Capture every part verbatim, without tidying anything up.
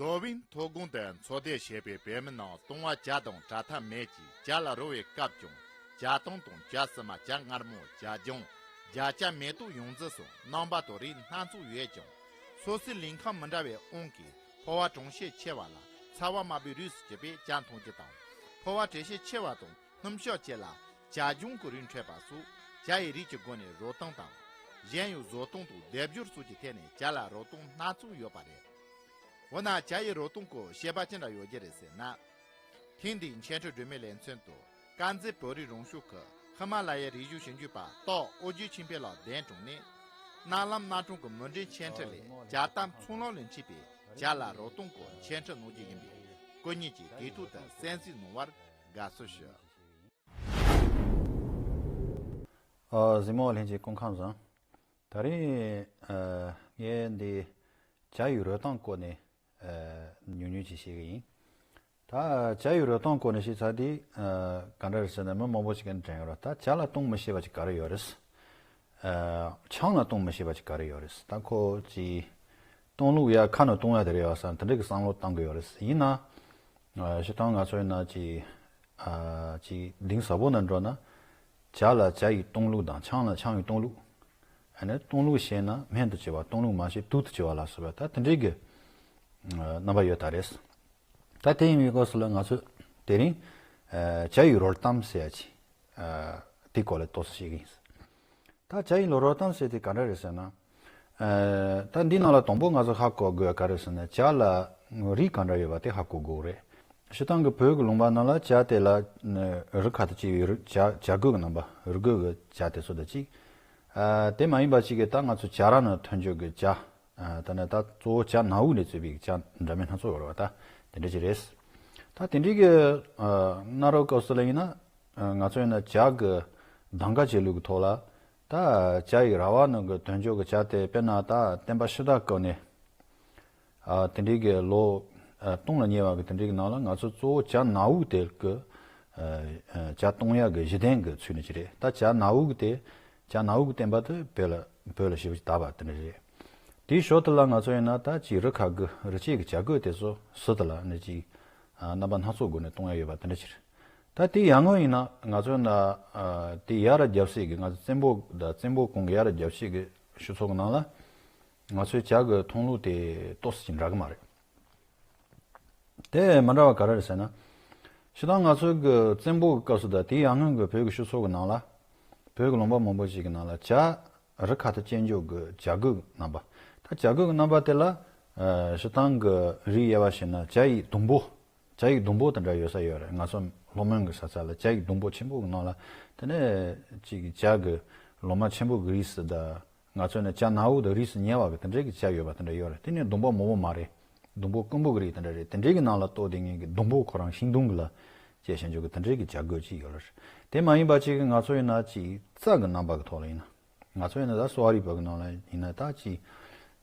ལོ་བིན་མཐོ་སྒང་དུ་འཚོ་སྡོད་བྱེད་པའི་བོད་མི་རྣམས་ལྟུང་བ་བརྒྱ་དང་བྲལ་ཐབས་མེད་ཀྱིས་བརྒྱ་ལ་རོལ་བའི་སྐབས་ཀྱང་བརྒྱ་སྟོང་དང་བརྒྱ་གསུམ་བརྒྱ་མངར་མོ་བརྒྱ་ལྗང་བརྒྱ་བརྒྱ་མེ་ཏོག་ཡོངས་འཛིན་སོགས་རྣམ་པ་དང་རིགས་སྣ་ཚོགས་ཡོད་ཀྱང་སོ་སོའི་ལུས་ཁམས་མི་འདྲ་བའི་དབང་གིས་ཕོ་བ་གྲང་ཤས་ཆེ་བ་ལ་ཚ་བ་དམའ་བའི་རིགས་སུ་གྱུར་པས་བརྒྱ་མཐོང་རྒྱུ་དང་། ཕོ་བ་དྲོད་ཤས་ཆེ་བ་དང་སྣུམ་ཤས་ཆེ་ལ་བྱ་ལྗང་གི་རིགས་འཕྲད་པ་སོགས་བྱ་ཡི་རིགས་ཀྱི་སྒོ་ནས་རོལ་སྟངས་དང་། གཞན་ཡང་བཟོ་སྟངས་དང་སྡེབ་སྦྱོར་སོགས་ཀྱི་ཐད་ནས་བྱ་ལ་རོལ་སྟངས་སྣ་ཚོགས་ཡོད་པ་རེད། འོ་ན་བྱ་ཡི་རོལ་སྟངས་སྐོར་བཤད་པ་ཅི་འདྲ་ཡོད་རྒྱུ་རེད་ཟེར་ན། ཐེངས་འདིའི་འཆད་ཁྲིད་སྒྲོན་མེའི་ལེ་ཚན་དུ་དཀར་མཛེས་བོད་རིགས་རང་སྐྱོང་ཁུལ་ཧི་མ་ལ་ཡའི་རིག་གཞུང་ཞིབ་འཇུག་པ་སྟག་ཨོ་རྒྱན་ཆོས་འཕེལ་ལགས་གདན་དྲངས་ནས། གནའ་ལམ་གནའ་གྲངས་ཀྱི་མུ་འབྲེལ་འཆད་ཁྲིད་ལས་བྱ་དང་ཚོང་ལམ་ལས་མཆིས་པའི་བྱ་ལ་རོལ་སྟངས་སྐོར་འཆད་ཁྲིད་གནང་རྒྱུ་ཡིན་པས་སྐུ་ཉིད་ཀྱིས་དུས་ཐོག་ཏུ་གསན་གཟིགས་གནང་བར་དགའ་བསུ་ཞུ། ཨ། གཟིགས་མོ་བ་ལྷན་རྒྱས་སྐུ་ཁམས་བཟང་། ད་རིང་ཨ་ངས་འདི་བྱ་ཡི་རོལ་སྟངས་སྐོར་ནས་ཨ་ཉུང་ཉུང་ཅིག་བཤད་གི་ཡིན། ད་བྱ་ཡི་རོལ་སྟངས་སྐོར་ནས་བཤད་ཚར་དུས་ཨ་ག་འདྲ་རེད་ཟེར་ན་མི་མང་པོ་ཞིག་གིས་དྲན་ཡོད་རེད། ད་བྱ་ལ་ལྟུང་མི་ཤེས་པ་ཅིག་ག་རེ་ཡོད་རེད། ཨ་ཆང་ལ་ལྟུང་མི་ཤེས་པ་ཅིག་ག་རེ་ཡོད་རེད། ད་ཁོ་ཅིག་ལྟུང་ལུགས་ཡ་ཁ་ནས་ལྟུང་ཡ་དེ་རེད་ཡ་བསམ་དེ་འདྲ་གི་བསམ་བློ་བཏང་གི་ཡོད་རེད། ཡིན་ན་ཨ་སྤྱིར་བཏང་ང་ཚོ་ཡིན་ན་ཅིག་ཨ་ཅིག་གཏིང་ཟབ་པོ་ནང་འགྲོ་ན་བྱ་ལ་བྱ་ཡི་ལྟུང་ལུགས་དང་ཆང་ལ་ཆང་ཡི་ལྟུང་ལུགས། ཨ་ནི་ལྟུང་ལུགས་ཤེས་ན་སྨན་དུ་བྱེད་པ། ལྟུང་ལུགས་མ་ཤེས་དུག་ཏུ་བྱེད་པ་ལ་སོགས་པ་ད་དེ་འདྲའི་གི་ཨ་རྣམ་པ་ཡོད་ད་རེད། ད་དེ་ཡིན་པའི་སྐབས་སུ་ལ་ང་ཚོས་དེ་རིང་ཨ་བྱ་ཡི་རོལ་གཏམ་ཟེར་ཡ་ཅིག་ཨ་དེའི་སྐོར་ལ་ཏོག་ཙམ་བཤད་གི་ཡིན། ད་བྱ་ཡི་རོལ་གཏམ་ཟེར་དེ་ག་འདྲ་རེད་ཟེར་ན། ཨ་ད་འདི་ནང་ལ་དང་པོ་ང་ཚོ་ཧ་གོ་དགོས་ག་རེ་ཟེར་ན་བྱ་ལ་རིགས་ག་འདྲ་ཡོད་པ་དེ་ཧ་གོ་དགོས་རེད། སྤྱིར་བཏང་གི་བོད་ཀྱི་ལུང་པ་ནང་ལ་བྱ་དེ་ལ་རིགས་ཁ་ཐུག་ཅིག་ཡོད་རེད། བྱ་བྱ་རྒོད་ཀྱི་རྣམ་པ་རི་རྒོད་ཀྱི་བྱ་དེ་ཚོ་དང་གཅིག་ཨ་དེ་མ་ཡིན་པ་ཅིག་གི་ད་ང་ཚོ་བྱ་ར་ནང་ཐོན་ཆོག་གི་བྱ། ཨ་ད་ནི་ད་གཙོ་བོ་བྱ་ནག་འུག་ནས་གཙོས་པའི་བྱ་འདྲ་མིན་སྣ་ཚོགས་ཡོད་རེད་བ། ད་དེ་འདྲ་ཅིག་རེད། ད་དེ་འདྲའི་གི་ཨ་གནའ་རབས་སྐབས་སུ་ལ་ཡིན་ན་ཨ་ང་ཚོ་ཡིན་ན་བྱ་གི་གདམ་ག་བྱེད་ལུགས་ཀྱི་ཐོག་ལ། ད་བྱ་ཡི་ར་བ་ནང་གི་དོན་འཇོག་གི་བྱ་དེ་དཔེར་ན་ད་སྟོན་པ་ཤི་ད་སྐབས་ནས་ཨ་དེ་འདྲའི་གི་ལོ་ཨ་སྟོང་ལ་ཉེ་བ་གི་དེ་འདྲའི་གི་ནང་ལ་ང་ཚོ་གཙོ་བོ་བྱ་ནག་འུག་དེ་གི་ཨ་བྱ་གཏོང་ཡག་གི་གཞི་རྟེན་གི་ཚུལ་ནི་ཅི་རེད། ད་བྱ་ནག་འུག་དེ་བྱ་ནག་འུག་གི་བསྟན་པ་དེ་བོད་ལ་བོད་ལ་ཞེ་པོ་ཅིག་དར་བ་དེ་འདྲ་རེད། དེའི་ཞོར་དུ་ལ་ང་ཚོ་ཡིན་ན་ད་ཅིག་རི་ཁ་གི་རི་སྐྱེས་གི་བྱ་རྒོད་དེ་ཚོ་ཟུར་དུ་ལ་ནི་ཅིག་ཨ་རྣམ་པ་སྣ་ཚོགས་སྒོ་ནས་གཏོང་ཡ་ཡོད་པ་དེ་འདྲ་ཅིག་རེད། ད་དེ་ཡར་སྔོན་ཡིན་ན་ང་ཚོ་ན་ཨ་དེ་ཡ་ར་རྒྱབ་སྲས་ཀྱི་ང་ཚོ་བཙན་པོ་དང་བཙན་པོ་གོང་གི་ཡ་ར་རྒྱབ་སྲས་ཀྱི་ཤུ་ཚོགས་ཀྱི་ནང་ལ་ང་ཚོའི་བྱ་གི་མཐོང་ལུགས་དེ་ཏོག་ཙམ་ཅིག་འདྲ་གི་མ་རེད། དེ་མི་འདྲ་བ་ག་རེ་རེད་ཟེར་ན། སྤྱིར་བཏང་ང་ཚོའི་གི་བཙན་པོ་གི་སྐབས་སུ་དང་དེ་ཡར་སྔོན་གྱི་བོད་ཀྱི་ཤུ་ཚོགས་ཀྱི་ནང་ལ། བོད་ཀྱི་ལུང་པ་མང་པོ་ཞིག་གི་ནང་ལ་བྱ་རི་ཁ་ཐུག་སྐྱེལ་འཇོག་གི་བྱ་རྒོད་ཀྱི་རྣམ་པ། ད་བྱ་རྒོད་ཀྱི་རྣམ་པ་དེ་ལ་ཨ་སྤྱིར་བཏང་གི་རིགས་དབྱེ་བ་བྱས་ན་བྱ་ཡི་སྡོང་པོ། བྱ་ཡི་སྡོང་པོ་དེ་འདྲ་ཡོད་ས་ཡོད་རེད། ང་ཚོ་ལྷོ་མོན་གྱི་ས་ཆ་ལ་བྱ་ཡི་སྡོང་པོ་ཆེན་པོ་གི་ནང་ལ་དེ་ནས་ཅིག་བྱ་གི་ལོ་མ་ཆེན་པོ་གི་རིགས་སུ་དང་། ང་ཚོ་ནི་བྱ་ནག་འུག་དང་རིས་སུ་ཉེ་བ་གི་དེ་འདྲའི་གི་བྱ་ཡོད་པ་དེ་འདྲ་ཡོད་རེད། དེ་ནི་སྡོང་པོ་མང་པོ་མ་རེད། སྡོང་པོ་དཀོན་པོ་གི་རིགས་དེ་འདྲ་རེད། དེ་འདྲའི་གི་ནང་ལ་གཏོགས་དེ་ངེད་ཀྱི་སྡོང་པོ་ཁོ་རང་ཤིང་སྡོང་གི་ལ་སྐྱེས་བཞིན་འཇོག་གི་དེ་འདྲའི་གི་བྱ་རྒོད་ཅིག་ཡོད་རེད། དེ་མ་ཡིན་པ་ཅིག་གི་ང་ཚོ་ཡིན་ན་ཅིག་རྩྭ་གི་རྣམ་པ་གི་ཐོག་ལ་ཡིན་ན། ང་ཚོ་ཡིན་ན་ད་གསོ་བ་རིག་པ་གི་ནང་ལ་ཡིན་ན་ད་ཅིག་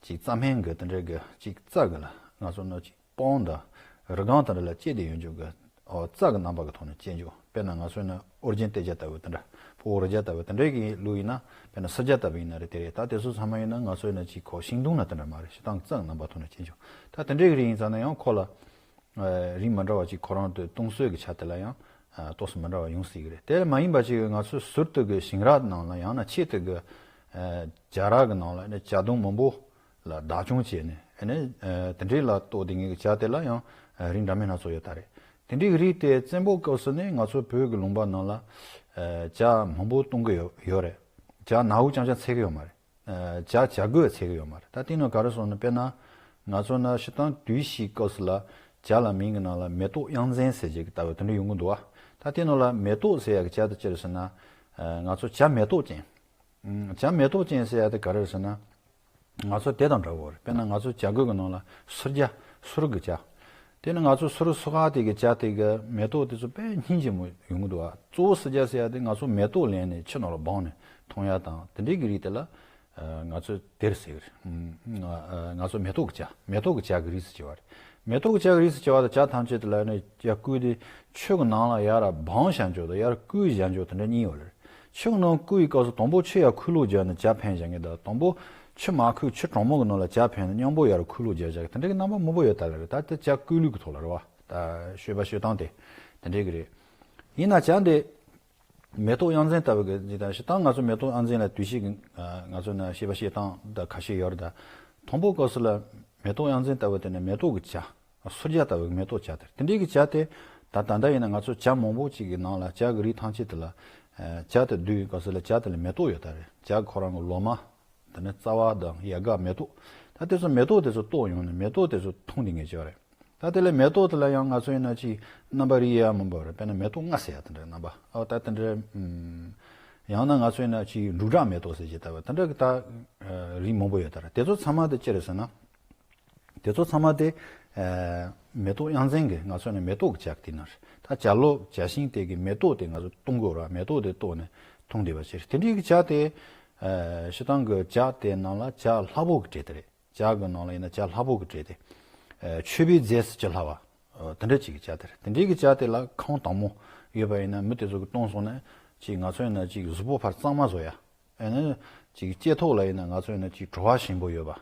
ཅིག་རྩྭ་སྨན་གི་དེ་འདྲའི་གི་ཅིག་རྩྭ་གི་ལ་ང་ཚོ་ནི་ཅིག་སྤང་དང་རི་སྒང་དེ་འདྲ་ལ་སྐྱེས་བསྡད་ཡོད་འཇོག་གི། ཨོ་རྩྭ་གི་རྣམ་པ་གི་ཐོག་ནས་སྐྱེ་འཇོག་དཔེར་ན་ང་ཚོ་ནི་ཨོ་རྒྱན་གཏད་རྒྱ་ལྟ་བུ་དེ་འདྲ། ཕུ་བོ་རི་རྒྱ་ལྟ་བུ་དེ་འདྲའི་གི་ལུགས་ཡིན་ན། དཔེར་ན་སི་རྒྱ་ལྟ་བུ་ཡིན་ན་རེད། དེ་རེད། ད་དེ་ཚོ་ཚང་མ་ཡིན་ན་ང་ཚོ་ནི་ཅིག་ཁོ་ཤིང་སྡོང་ན་དེ་འདྲ་མ་རེད། སྤྱིར་བཏང་རྩྭ་གི་རྣམ་པ་ཐོག་ནས་སྐྱེ་འཇོག་ད་དེ་འདྲའི་གི་རིགས་ཡིན་ཙང་ན་ཡང་ཁོ་ལ་ཨ་རིགས་མི་འདྲ་བ་ཅིག་ཁོ་རང་དུ་ལྟུང་ཟོས་གི་ཆ་དེ་ལ་ཡང་ཨ་ཏོག་ཙམ་མི་འདྲ་བ་ཡོང་སྲིད་གི་རེད། དེ་མ་ཡིན་པ་ཅིག་ང་ཚོ་ཟུར་དུ་གི་ཞིང་ར་ནང་ལ་ཡང་ན་ཆེད་དུ་གི་ཨ་བྱ་ར་གི་ནང་ལ་ནི་བྱ་སྡོང་མང་པོ་ལ་བདག་སྐྱོང་བྱས་ནས་ཨ་ནི་ཨ་དེ་འདྲའི་ལ་གཏོགས་དེ་ངེད་ཀྱི་བྱ་དེ་ལ་ཡང་ཨ་རིགས་འདྲ་མིན་སྣ་ཚོགས་ཡོད་ད་རེད། དེ་འདྲའི་རིགས་དེ་བཙན་པོ་སྐབས་སུ་ནི་ང་ཚོ་བོད་ཀྱི་ལུང་པ་ནང་ལ་ཨ་བྱ་མང་པོ་གཏོང་གི་ཡོད་ཡོད་རེད། བྱ་ནག་འུག་རྐྱང་རྐྱང་འཚོལ་གི་ཡོད་མ་རེད། ཨ་བྱ་བྱ་རྒོད་འཚོལ་གི་ཡོད་མ་རེད། ད་དེ་ནི་ག་རེ་སོང་ན་དཔེར་ན་ང་ཚོ་ན་སྤྱིར་བཏང་དུས་ཤིག་སྐབས་སུ་ལ་བྱ་ལ་མིང་གི་ནང་ལ་མེ་ཏོག་གཡང་འཛིན་ཟེར་གྱི་ལྟ་བུ་དེ་འདྲ་ཡོང་གི་འདུག་བ། ད་དེ་ནང་ལ་མེ་ཏོག་ཟེར་ཡག་གི་བྱ་དེ་ཅི་རེད་ཟེར་ན། ཨ་ང་ཚོ་བྱ་མེ་ཏོག་ཅན། ཨ་བྱ་མེ་ཏོག་ཅན་ཟེར་ཡ་དེ་ག་རེ་རེད་ཟེར་ན། ང་ཚོ་དེ་དང་འདྲ་བོ་རེད། དཔེར་ན་ང་ཚོ་བྱ་རྒོད་ཀྱི་ནང་ལ་སུར་བྱ། སུར་གྱི་བྱ། དེ་ནི་ང་ཚོ་སུར་སུ་ཁ་དེ་གི་བྱ་དེ་གི་མེ་ཏོག་དེ་ཚོ་དཔེ་སྙིང་རྗེ་མོ་ཡོང་གི་འདུག་ཨ། གཙོ་བོ་སུར་བྱ་ཟེར་ཡ་དེ་ང་ཚོ་མེ་ཏོག་ལེན་ནས་ཆུ་ནང་ལ་སྦངས་ནས་འཐུང་ཡ་དང་དེ་འདྲའི་གི་རིགས་དེ་ལ་ཨ་ང་ཚོ་དེར་ཟེར་གི་རེད། ཨ་ང་ཚོ་མེ་ཏོག་གི་བྱ། མེ་ཏོག་གི་བྱ་གི་རིགས་སུ་བྱེད་པ་རེད། མེ་ཏོག་གི་བྱ་གི་རིགས་སུ་བྱེད་པ་དང་བྱ་ཐམས་ཅད་དེ་ལ་ནི་ཡར་བསྐུས་ཏེ་ཆུ་གི་ནང་ལ་ཡར་སྦངས་བཞག་འཇོག་དང་ཡར་བསྐུས་བཞག་འཇོག་དེ་འདྲ་གཉིས་ཡོད་རེད། ཆུ་གི་ནང་བསྐུ་བའི་སྐབས་སུ་དང་པོ་ཆུ་ཡར་ཁུག་ལོག་རྒྱག་ནས་བྱ་འཕེན་བཞག་མཁན་དང་། དང་པོ་ ཆུ་མ་ཁུག་ཆུ་གྲང་མོ་གི་ནང་ལ་ཇ་ཕན་ན་མཉམ་པོ་ཡར་ཁུག་ལུགས་བརྒྱབ་བཞག་གི་དེ་འདྲའི་གི་རྣམ་པ་མང་པོ་ཡོད་ད་ལ་རེད། ད་དེ་ཇ་བསྐོལ་ལུགས་གི་ཐོག་ལ་རེད་བ། ད་བཤོས་པ་བཤོས་སྟངས་དེ་དེ་འདྲའི་གི་རེད། ཡིན་ན་ཇ་འདི་མེ་ཏོག་གཡང་འཛིན་ལྟ་བུ་གི་འདི་དང་ཞེ་སྡང་ང་ཚོ་མེ་ཏོག་གཡང་འཛིན་ལ་དུས་ཤིག་གི་ང་ཚོ་ན་བཤོས་པ་བཤོས་སྟངས་ད་ཁ་ཤས་ཡོད་རེད། ད་དང་པོ་སྐབས་སུ་ལ་མེ་ཏོག་གཡང་འཛིན་ལྟ་བུ་དེ་ནི་མེ་ཏོག་གི་ཇ། སུར་ཇ་ལྟ་བུའི་མེ་ཏོག་ཇ་དེ་རེད། དེ་འདྲའི་གི་ཇ་དེ་ད་ད་ལྟ་ཡིན་ན་ང་ཚོ་ཇ་མང་པོ་ཅིག་གི་ནང་ལ་ཇ་གི་རིགས་ཐམས་ཅད་དེ་ལ་ཇ་དེ་བསྡུས་སྐབས་སུ་ལ་ཇ་དེ་ལ་མེ་ཏོག་ཡོད་ད་རེད། ཇ་ཁོ་རང་གི་ལོ་མ་དེ་ནི་རྩ་བ་དང་ཡལ་ག་མེ་ཏོག་ད་དེ་ཚོ་མེ་ཏོག་དེ་ཚོ་བཏོག་ཡོང་ནས་མེ་ཏོག་དེ་ཚོ་འཐུང་དེ་ངེས་ཅོག་རེད། ད་དེ་ལས་མེ་ཏོག་དེ་ལ་ཡང་ང་ཚོ་ཡིན་ན་ཅིག་རྣམ་པ་རིགས་ཡ་མང་པོ་རེད། དཔེར་ན་མེ་ཏོག་ལྔ་ཟེར་ཡ་དེ་འདྲའི་རྣམ་པ་ཨོ་ད་དེ་འདྲའི་ཡང་ན་ང་ཚོ་ཡིན་ན་ཅིག་འབྲུག་སྒྲ་མེ་ཏོག་ཟེར་གྱི་ལྟ་བུ་དེ་འདྲ་གི་ད་རིགས་མང་པོ་ཡོད་ད་རེད། དེ་ཚོ་ཚང་མ་དེ་ཅི་རེད་ཟེར་ན། དེ་ཚོ་ཚང་མ་དེ་མེ་ཏོག་གཡང་འཛིན་གྱི་ང་ཚོ་ནི་མེ་ཏོག་གི་ཇ་དེ་ན་རེད། ད་ཇ་ལོ་ཇ་ཤིང་དེ་གི་མེ་ཏོག་དེ་ང་ཚོ་བཏུང་དགོས་ར། མེ་ཏོག་དེ་བཏོག་ནས་འཐུང་བསྡད་པ་ཅིག་རེད། དེ་འདྲའི་གི་ཇ་དེ་ཞེ་སྡང་གི་ཇ་དེ་ནང་ལ་ཇ་སླ་པོ་གི་གྲས་དེ་རེད། ཇ་གི་ནང་ལ་ཡིན་ན་ཇ་སླ་པོ་གི་གྲས་དེ། མཆོད་པའི་རྫས་སུ་ཅི་སླ་བ། དེ་འདྲ་ཅིག་གི་ཇ་དེ་རེད། དེ་འདྲའི་གི་ཇ་དེ་ལ་ཁོང་དྭངས་མོ་ཡོད་པ་ཡིན་ན་མི་དེ་ཚོ་གི་བཏུང་སོང་ན་ཅིག་ང་ཚོ་ཡིན་ན་ཅིག་གཟུགས་པོ་ཕར་གཙང་མ་བཟོ་ཡ། ཨེ་ནི་ཅིག་ལྕེ་ཐོག་ལ་ཡིན་ན་ང་ཚོ་ཡིན་ན་ཅིག་བྲོ་བ་ཞིམ་པོ་ཡོད་པ།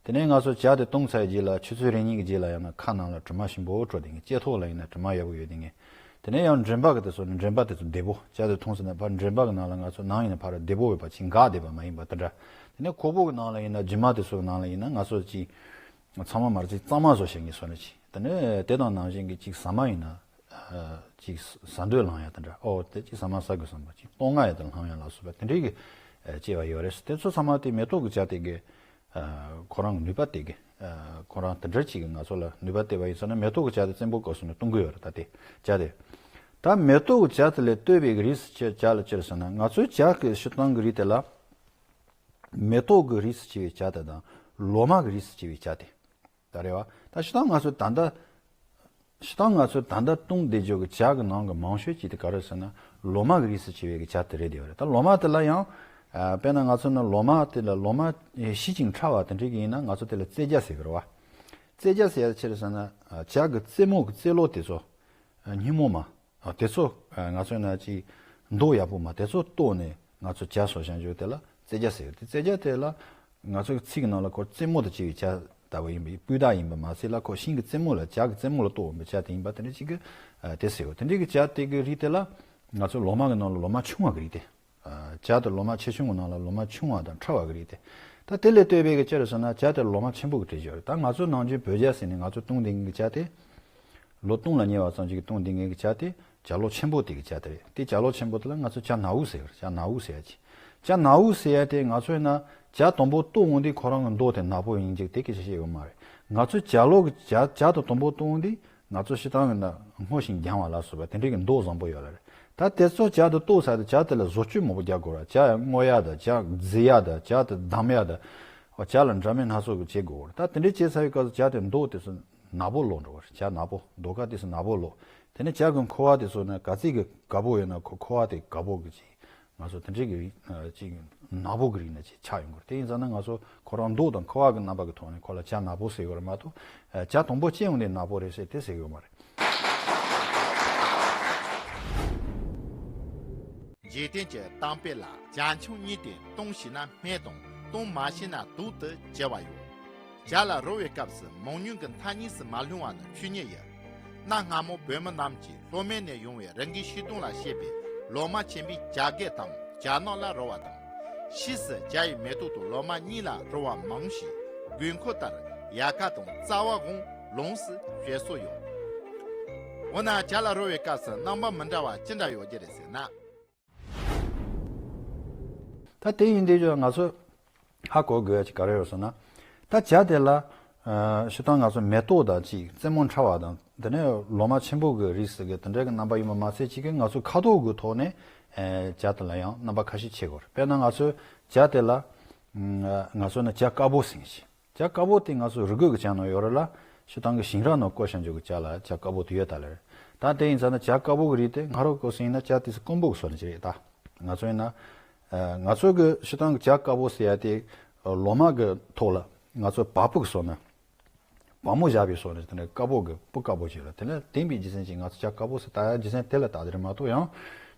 དེ་ནས་ང་ཚོ་ཇ་དེ་བཏུང་ཚར་རྗེས་ལ་ཆུ་ཚོད་རེ་གཉིས་ཀྱི་རྗེས་ལ་ཡང་ན་ཁ་ནང་ལ་དྲི་མ་ཞིམ་པོ་བྲོ་དེ་ངེས། ལྕེ་ཐོག་ལ་ཡིན་ན་དྲི་མ་ཡག་པོ་ཡོད་དེ་ངེས། དེ་ནས་ཡང་མགྲིན་པ་གི་དེ་ཚོ་ནི་མགྲིན་པ་དེ་ཚོ་བདེ་པོ། ཇ་དེ་འཐུང་ཟིན་ན་ཕར་མགྲིན་པ་གི་ནང་ལ་ང་ཚོ་ནང་ཡིན་ན་ཕར་བདེ་པོ་ཡོད་པ་ཅིག་འགག་བསྡད་པ་མ་ཡིན་པ་དེ་འདྲ། དེ་ནས་ཁོག་པ་གི་ནང་ལ་ཡིན་ན་རྒྱུ་མ་དེ་ཚོ་གི་ནང་ལ་ཡིན་ན་ང་ཚོ་ཅིག་ཚང་མ་མར་ཅིག་གཙང་མ་བཟོ་བྱེད་ངེས་སོ་ནི་ཅིག་དེ་ནས་དེ་དང་ནང་བཞིན་གྱི་ཅིག་ཟ་མ་ཡིན་ན་ཅིག་ཟ་འདོད་ལངས་ཡ་དེ་འདྲ། ཨོ་དེ་ཅིག་ཟ་མ་ཟ་དགོས་བསམ་པ་ཅིག་བཏུང་ང་ཡ་དེ་ལངས་ཡ་ལ་སོགས་པ་དེ་འདྲའི་གི་སྐྱེ་བ་ཡོད་རེད། དེ་ཚོ་ཚང་མ་དེ་མེ་ཏོག་གི་ཇ་དེ་གི་ཁོ་རང་གི་ནུས་པ་དེ་གི་ཁོ་རང་དེ་འདྲ་ཅིག་གི་ང་ཚོ་ལ་ནུས་པ་སྟེར་བ་ཡིན་ཟེར་ན་མེ་ཏོག་གི་ཇ་དེ་བཙན་པོ་སྐབས་སུ་ནས་བཏུང་གི་ཡོད་རེད། ད་དེ་ཇ་དེ་ད་མེ་ཏོག་གི་ཇ་དེ་ལས་བཏོད་པའི་གི་རིགས་སུ་ཇ་ལ་ཅི་རེད་ཟེར་ན་ང་ཚོའི་ཇ་གི་ཕྱི་ཐང་གི་རིགས་དེ་ལ་མེ་ཏོག་གི་རིགས་སུ་ཆེ་བའི་ཇ་དེ་དང་ལོ་མ་གི་རིགས་སུ་ཆེ་བའི་ཇ་དེ་ད་རེད་བ། ད་ཕྱི་ཐང་ང་ཚོ་ད་ལྟ་ཕྱི་ཐང་ང་ཚོ་ད་ལྟ་བཏུང་བསྡད་རྒྱུ་གི་ཇ་གི་ནང་གི་མང་ཤོས་ཅིག་དེ་ག་རེ་ཟེར་ན་ལོ་མ་གི་རིགས་སུ་ཆེ་བའི་གི་ཇ་དེ་རེད་དེ་བ་རེད། ད་ལོ་མ་དེ་ལ་ཡང་དཔེར་ན་ང་ཚོ་ནི་ལོ་མ་དེ་ལ་ལོ་མ་ཞིབ་ཅིང་ཕྲ་བ་དེ་འདྲ་གི་ཡིན་ན་ང་ཚོ་དེ་ལ་རྩེ་ཇ་ཟེར་གི་རེད་བ། རྩེ་ཇ་ཟེར་ཡ་ཆི་རེད་ཟེར་ན་ཇ་གི་རྩེ་མོ་གི་རྩེ་ལོ་དེ་ཚོ་སྙི་མོ་མ། དེ་ཚོ་ང་ཚོ་ན་ཅིག་མདོག་ཡག་པོ་མ་དེ་ཚོ་བཏོག་ནས་ང་ཚོ་ཇ་བཟོ་བྱ་རྒྱུ་དེ་ལ་རྩེ་ཇ་ཟེར། དེ་རྩེ་ཇ་དེ་ལ་ང་ཚོ་གི་ཚིག་གི་ནང་ལ་ཁོ་རྩེ་མོ་དང་བཅས་པའི་ཇ་ལྟ་བུ་ཡིན་པའི་སྤུས་དག་ཡིན་པ་མ་ཟད་ལ་ཁོ་ཤིང་གི་རྩེ་མོ་ལ་ཇ་གི་རྩེ་མོ་ལ་བཏོག་འོང་པའི་ཇ་དེ་ཡིན་པ་དེ་འདྲ་ཅིག་གི་དེ་ཟེར་བ། དེ་འདྲ་གི་ཇ་དེ་གི་རིགས་དེ་ལ་ང་ཚོ་ལོ་མ་གི་ནང་ལ་ལོ་མ་ཆུང་བ་གི་རིགས་དེ། ཇ་དེ་ལོ་མ་ཆེ་ཆུང་གི་ནང་ལ་ལོ་མ་ཆུང་བ་དང་ཕྲ་བ་གི་རིགས་དེ། ད་དེ་ལས་བཏོད་པའི་གི་ཅི་རེད་ཟེར་ན་ཇ་དེ་ལོ་མ་ཆེན་པོ་གི་གྲས་ཤིག་རེད། ད་ང་ཚོ་ནམ་རྒྱུན་བོད་ཇ་ཟེར་ནས་ང་ཚོ་བཏུང་བསྡད་མཁན་གི་ཇ་དེ། ལོ་སྟོང་ལ་ཉེ་བ་ཙམ་ཅིག་གི་བཏུང་བསྡད་མཁན་གི་ཇ་དེ་ཇ་ལོ་ཆེན་པོ་དེ་གི་ཇ་དེ་རེད། དེ་ཇ་ལོ་ཆེན་པོ་དེ་ལ་ང་ཚོ་ཇ་ནག་འུ་ཟེར་གི་རེད། ཇ་ནག་འུ་ཟེར་ཡ་ཅིག་ཇ་ནག་འུ་ཟེར་ཡ་དེ་ང་ཚོ་ཡིན་ན་ཇ་དང་པོ་བཏུང་འོང་དུས་ཁོ་རང་གི་མདོག་དེ་ནག་པོ་ཡིན་ཅིག་དེ་སྐད་ཆ་བཤད་ཡོད་མ་རེད། ང་ཚོ་ཇ་ལོ་གི་ཇ་ཇ་དང་དང་པོ་བཏུང་འོང་དུས། ང་ཚོ་སྤྱིར་བཏང་གི་ན་སྔོ་ཞིང་ལྗང་བ་ལ་སོགས་པ་དེ་འདྲའི་གི་མདོག་བཟང་པོ་ཡོད་ལ་རེད། ད་དེ་ཚོ་ཇ་དེ་བཏོག་ཚར་དུས་ཇ་དེ་ལ་བཟོ་བཅོས་མང་པོ་རྒྱག་དགོས་ར། ཇ་སྔོ་ཡ་དང་ཇ་རྫི་ཡ་དང་ཇ་དེ་བསྡམ་ཡ་དང་། ཇ་ལ་འདྲ་མིན་སྣ་ཚོགས་ཀྱི་བྱེད་དགོས་ར། ད་དེ་འདྲའི་བྱས་ཚར་བའི་སྐབས་སུ་ཇ་དེ་མདོག་དེ་ཚོ་ནག་པོ་ལོག་འགྲོ་བ་རེད། ཇ་ནག་པོ་མདོག་ཁ་དེ་ཚོ་ནག་པོ་ལོག་དེ་ནས་ཇ་གི་ཁུ་བ་དེ་ཚོ་ནི་ག་ཚད་ཀྱི་དཀར་པོ་ཡོད་ན་ཁོ་ཁུ་བ་དེ་དཀར་པོ་གི་ཅིག་ང་ཚོ་དེ་འདྲའི་གི་རིགས་ཅིག་ནག་པོ་གི་རིགས་ནས་ཅིག་ཆགས་ཡོང་གི་རེད། དེ་ཡིན་ཙང་ན་ང་ཚོ་ཁོ་རང་མདོག་དང་ཁུ་བ་གི་རྣམ་པ་གི་ཐོག་ནས་ཁོ་ལ་ཇ་ནག་པོ་ཟེར་གི་རེད་མ་གཏོགས་ཇ་དང་པོ་སྐྱེས་ཡོང་དུས་ནག་པོ་རེད་ཟེར་དེ་ཟེར་གི་ཡོད་མ་རེད། འཇིག་རྟེན་གྱི་གཏམ་དཔེ་ལ་ཇ་ཆུང་གཉིས་ཏེ་བཏུང་ཤེས་ན་སྨན་དང་བཏུང་མ་ཤེས་ན་དུག་ཏུ་བྱ་བ་ཡོད། ཇ་ལ་རོལ་བའི་སྐབས་སུ་མང་ཉུང་གི་མཐའ་གཉིས་སུ་མ་ལྷུང་བ་ནི་ཆོས་ཉིད་ཡིན། གནའ་སྔ་མོ་བོད་མི་རྣམས་ཀྱིས་ལྷོ་མོན་ནས་ཡོང་བའི་རི་འགའི་ཤིང་སྡོང་ལ་བཤད་པའི་ལོ་མ་ཆེན་པོའི་ཇ་སྒེག་དང་ཇ་ནག་ལ་རོལ་བ་དང་། ཕྱིས་སུ་ཇ་ཡི་མེ་ཏོག་དང་ལོ་མ་གཉིས་ལ་རོལ་བ་མང་ཞིང་དགོས་མཁོ་ལྟར་ཡལ་ག་དང་རྩ་བ་གང་ལོངས་སུ་སྤྱོད་སྲོལ་ཡོད། འོ་ན་ཇ་ལ་རོལ་བའི་སྐབས་སུ་རྣམ་པ་མི་འདྲ་བ་ཅི་འདྲ་ཡོད་རྒྱུ་རེད་ཟེར་ན། ད་དེ་ཡིན་དུས་ང་ཚོ་ཧ་གོ་དགོས་ཡ་ཅིག་ག་རེ་ཡོད་ཟེར་ན། ད་ཇ་དེ་ལ་ཨ་སྤྱིར་བཏང་ང་ཚོ་མེ་ཏོག་དང་ཅིག་རྩེ་མོ་ཕྲ་བ་དང་དེ་ནས་ལོ་མ་ཆེན་པོ་གི་རིགས་ཟེར་གི་དེ་འདྲ་གི་རྣམ་པ་ཡིན་པ་མ་ཟད་ཅིག་གི་ང་ཚོ་ཁ་དོག་གི་ཐོག་ནས་ཨ་ཇ་དེ་ལ་ཡང་རྣམ་པ་ཁ་ཤས་ཕྱེ་དགོས་རེད། དཔེར་ན་ང་ཚོ་ཇ་དེ་ལ་ཨ་ང་ཚོ་ནི་ཇ་དཀར་པོ་ཟེར་གི་ཅིག་ཇ་དཀར་པོ་དེ་ང་ཚོ་རུས་རྒྱུད་ཀྱི་ཇ་ནང་ཡོད་རེད་ལ། སྤྱིར་བཏང་གི་ཞིང་ར་ནང་བརྐོས་བཞག་རྒྱུ་གི་ཇ་ལ་ཇ་དཀར་པོ་དེ་ཡོད་ད་ལེ་རེད། ད་དེ་ཡིན་ཙང་ན་ཇ་དཀར་པོ་གི་རིགས་དེ་ང་རང་བཀོལ་སྲོལ་ཡིན་ན་ཇ་དེ་ཚོ་སྐོམ་པོ་གི་བཟོ་ནི་ཅིག་རེད་ད། ང་ཚོ་ཡིན་ན། ཨ་ང་ཚོ་གི་སྤྱིར་བཏང་གི་ཇ་དཀར་པོ་ཟེར་ཡ་དེ་ལོ་མ་གི་ཐོག་ལ་ང་ཚོ་བ་སྤུ་གི་བཟོ་ན། བ་མོ་བཞག་པའི་བཟོ་ནི་དེ་འདྲ་དཀར་པོ་གི་སྤུ་དཀར་པོ་ཅིག་ཡོད་རེད། དེ་ནས་དེང་པའི་རྒྱུ་མཚན་གྱིས་ང་ཚོ་ཇ་དཀར་པོ་ཟེར་ལྟ་ཡ་རྒྱུ་མཚན་དེ་ལ་བལྟས་ཏེ་རེད་མ་གཏོགས་ཡང་།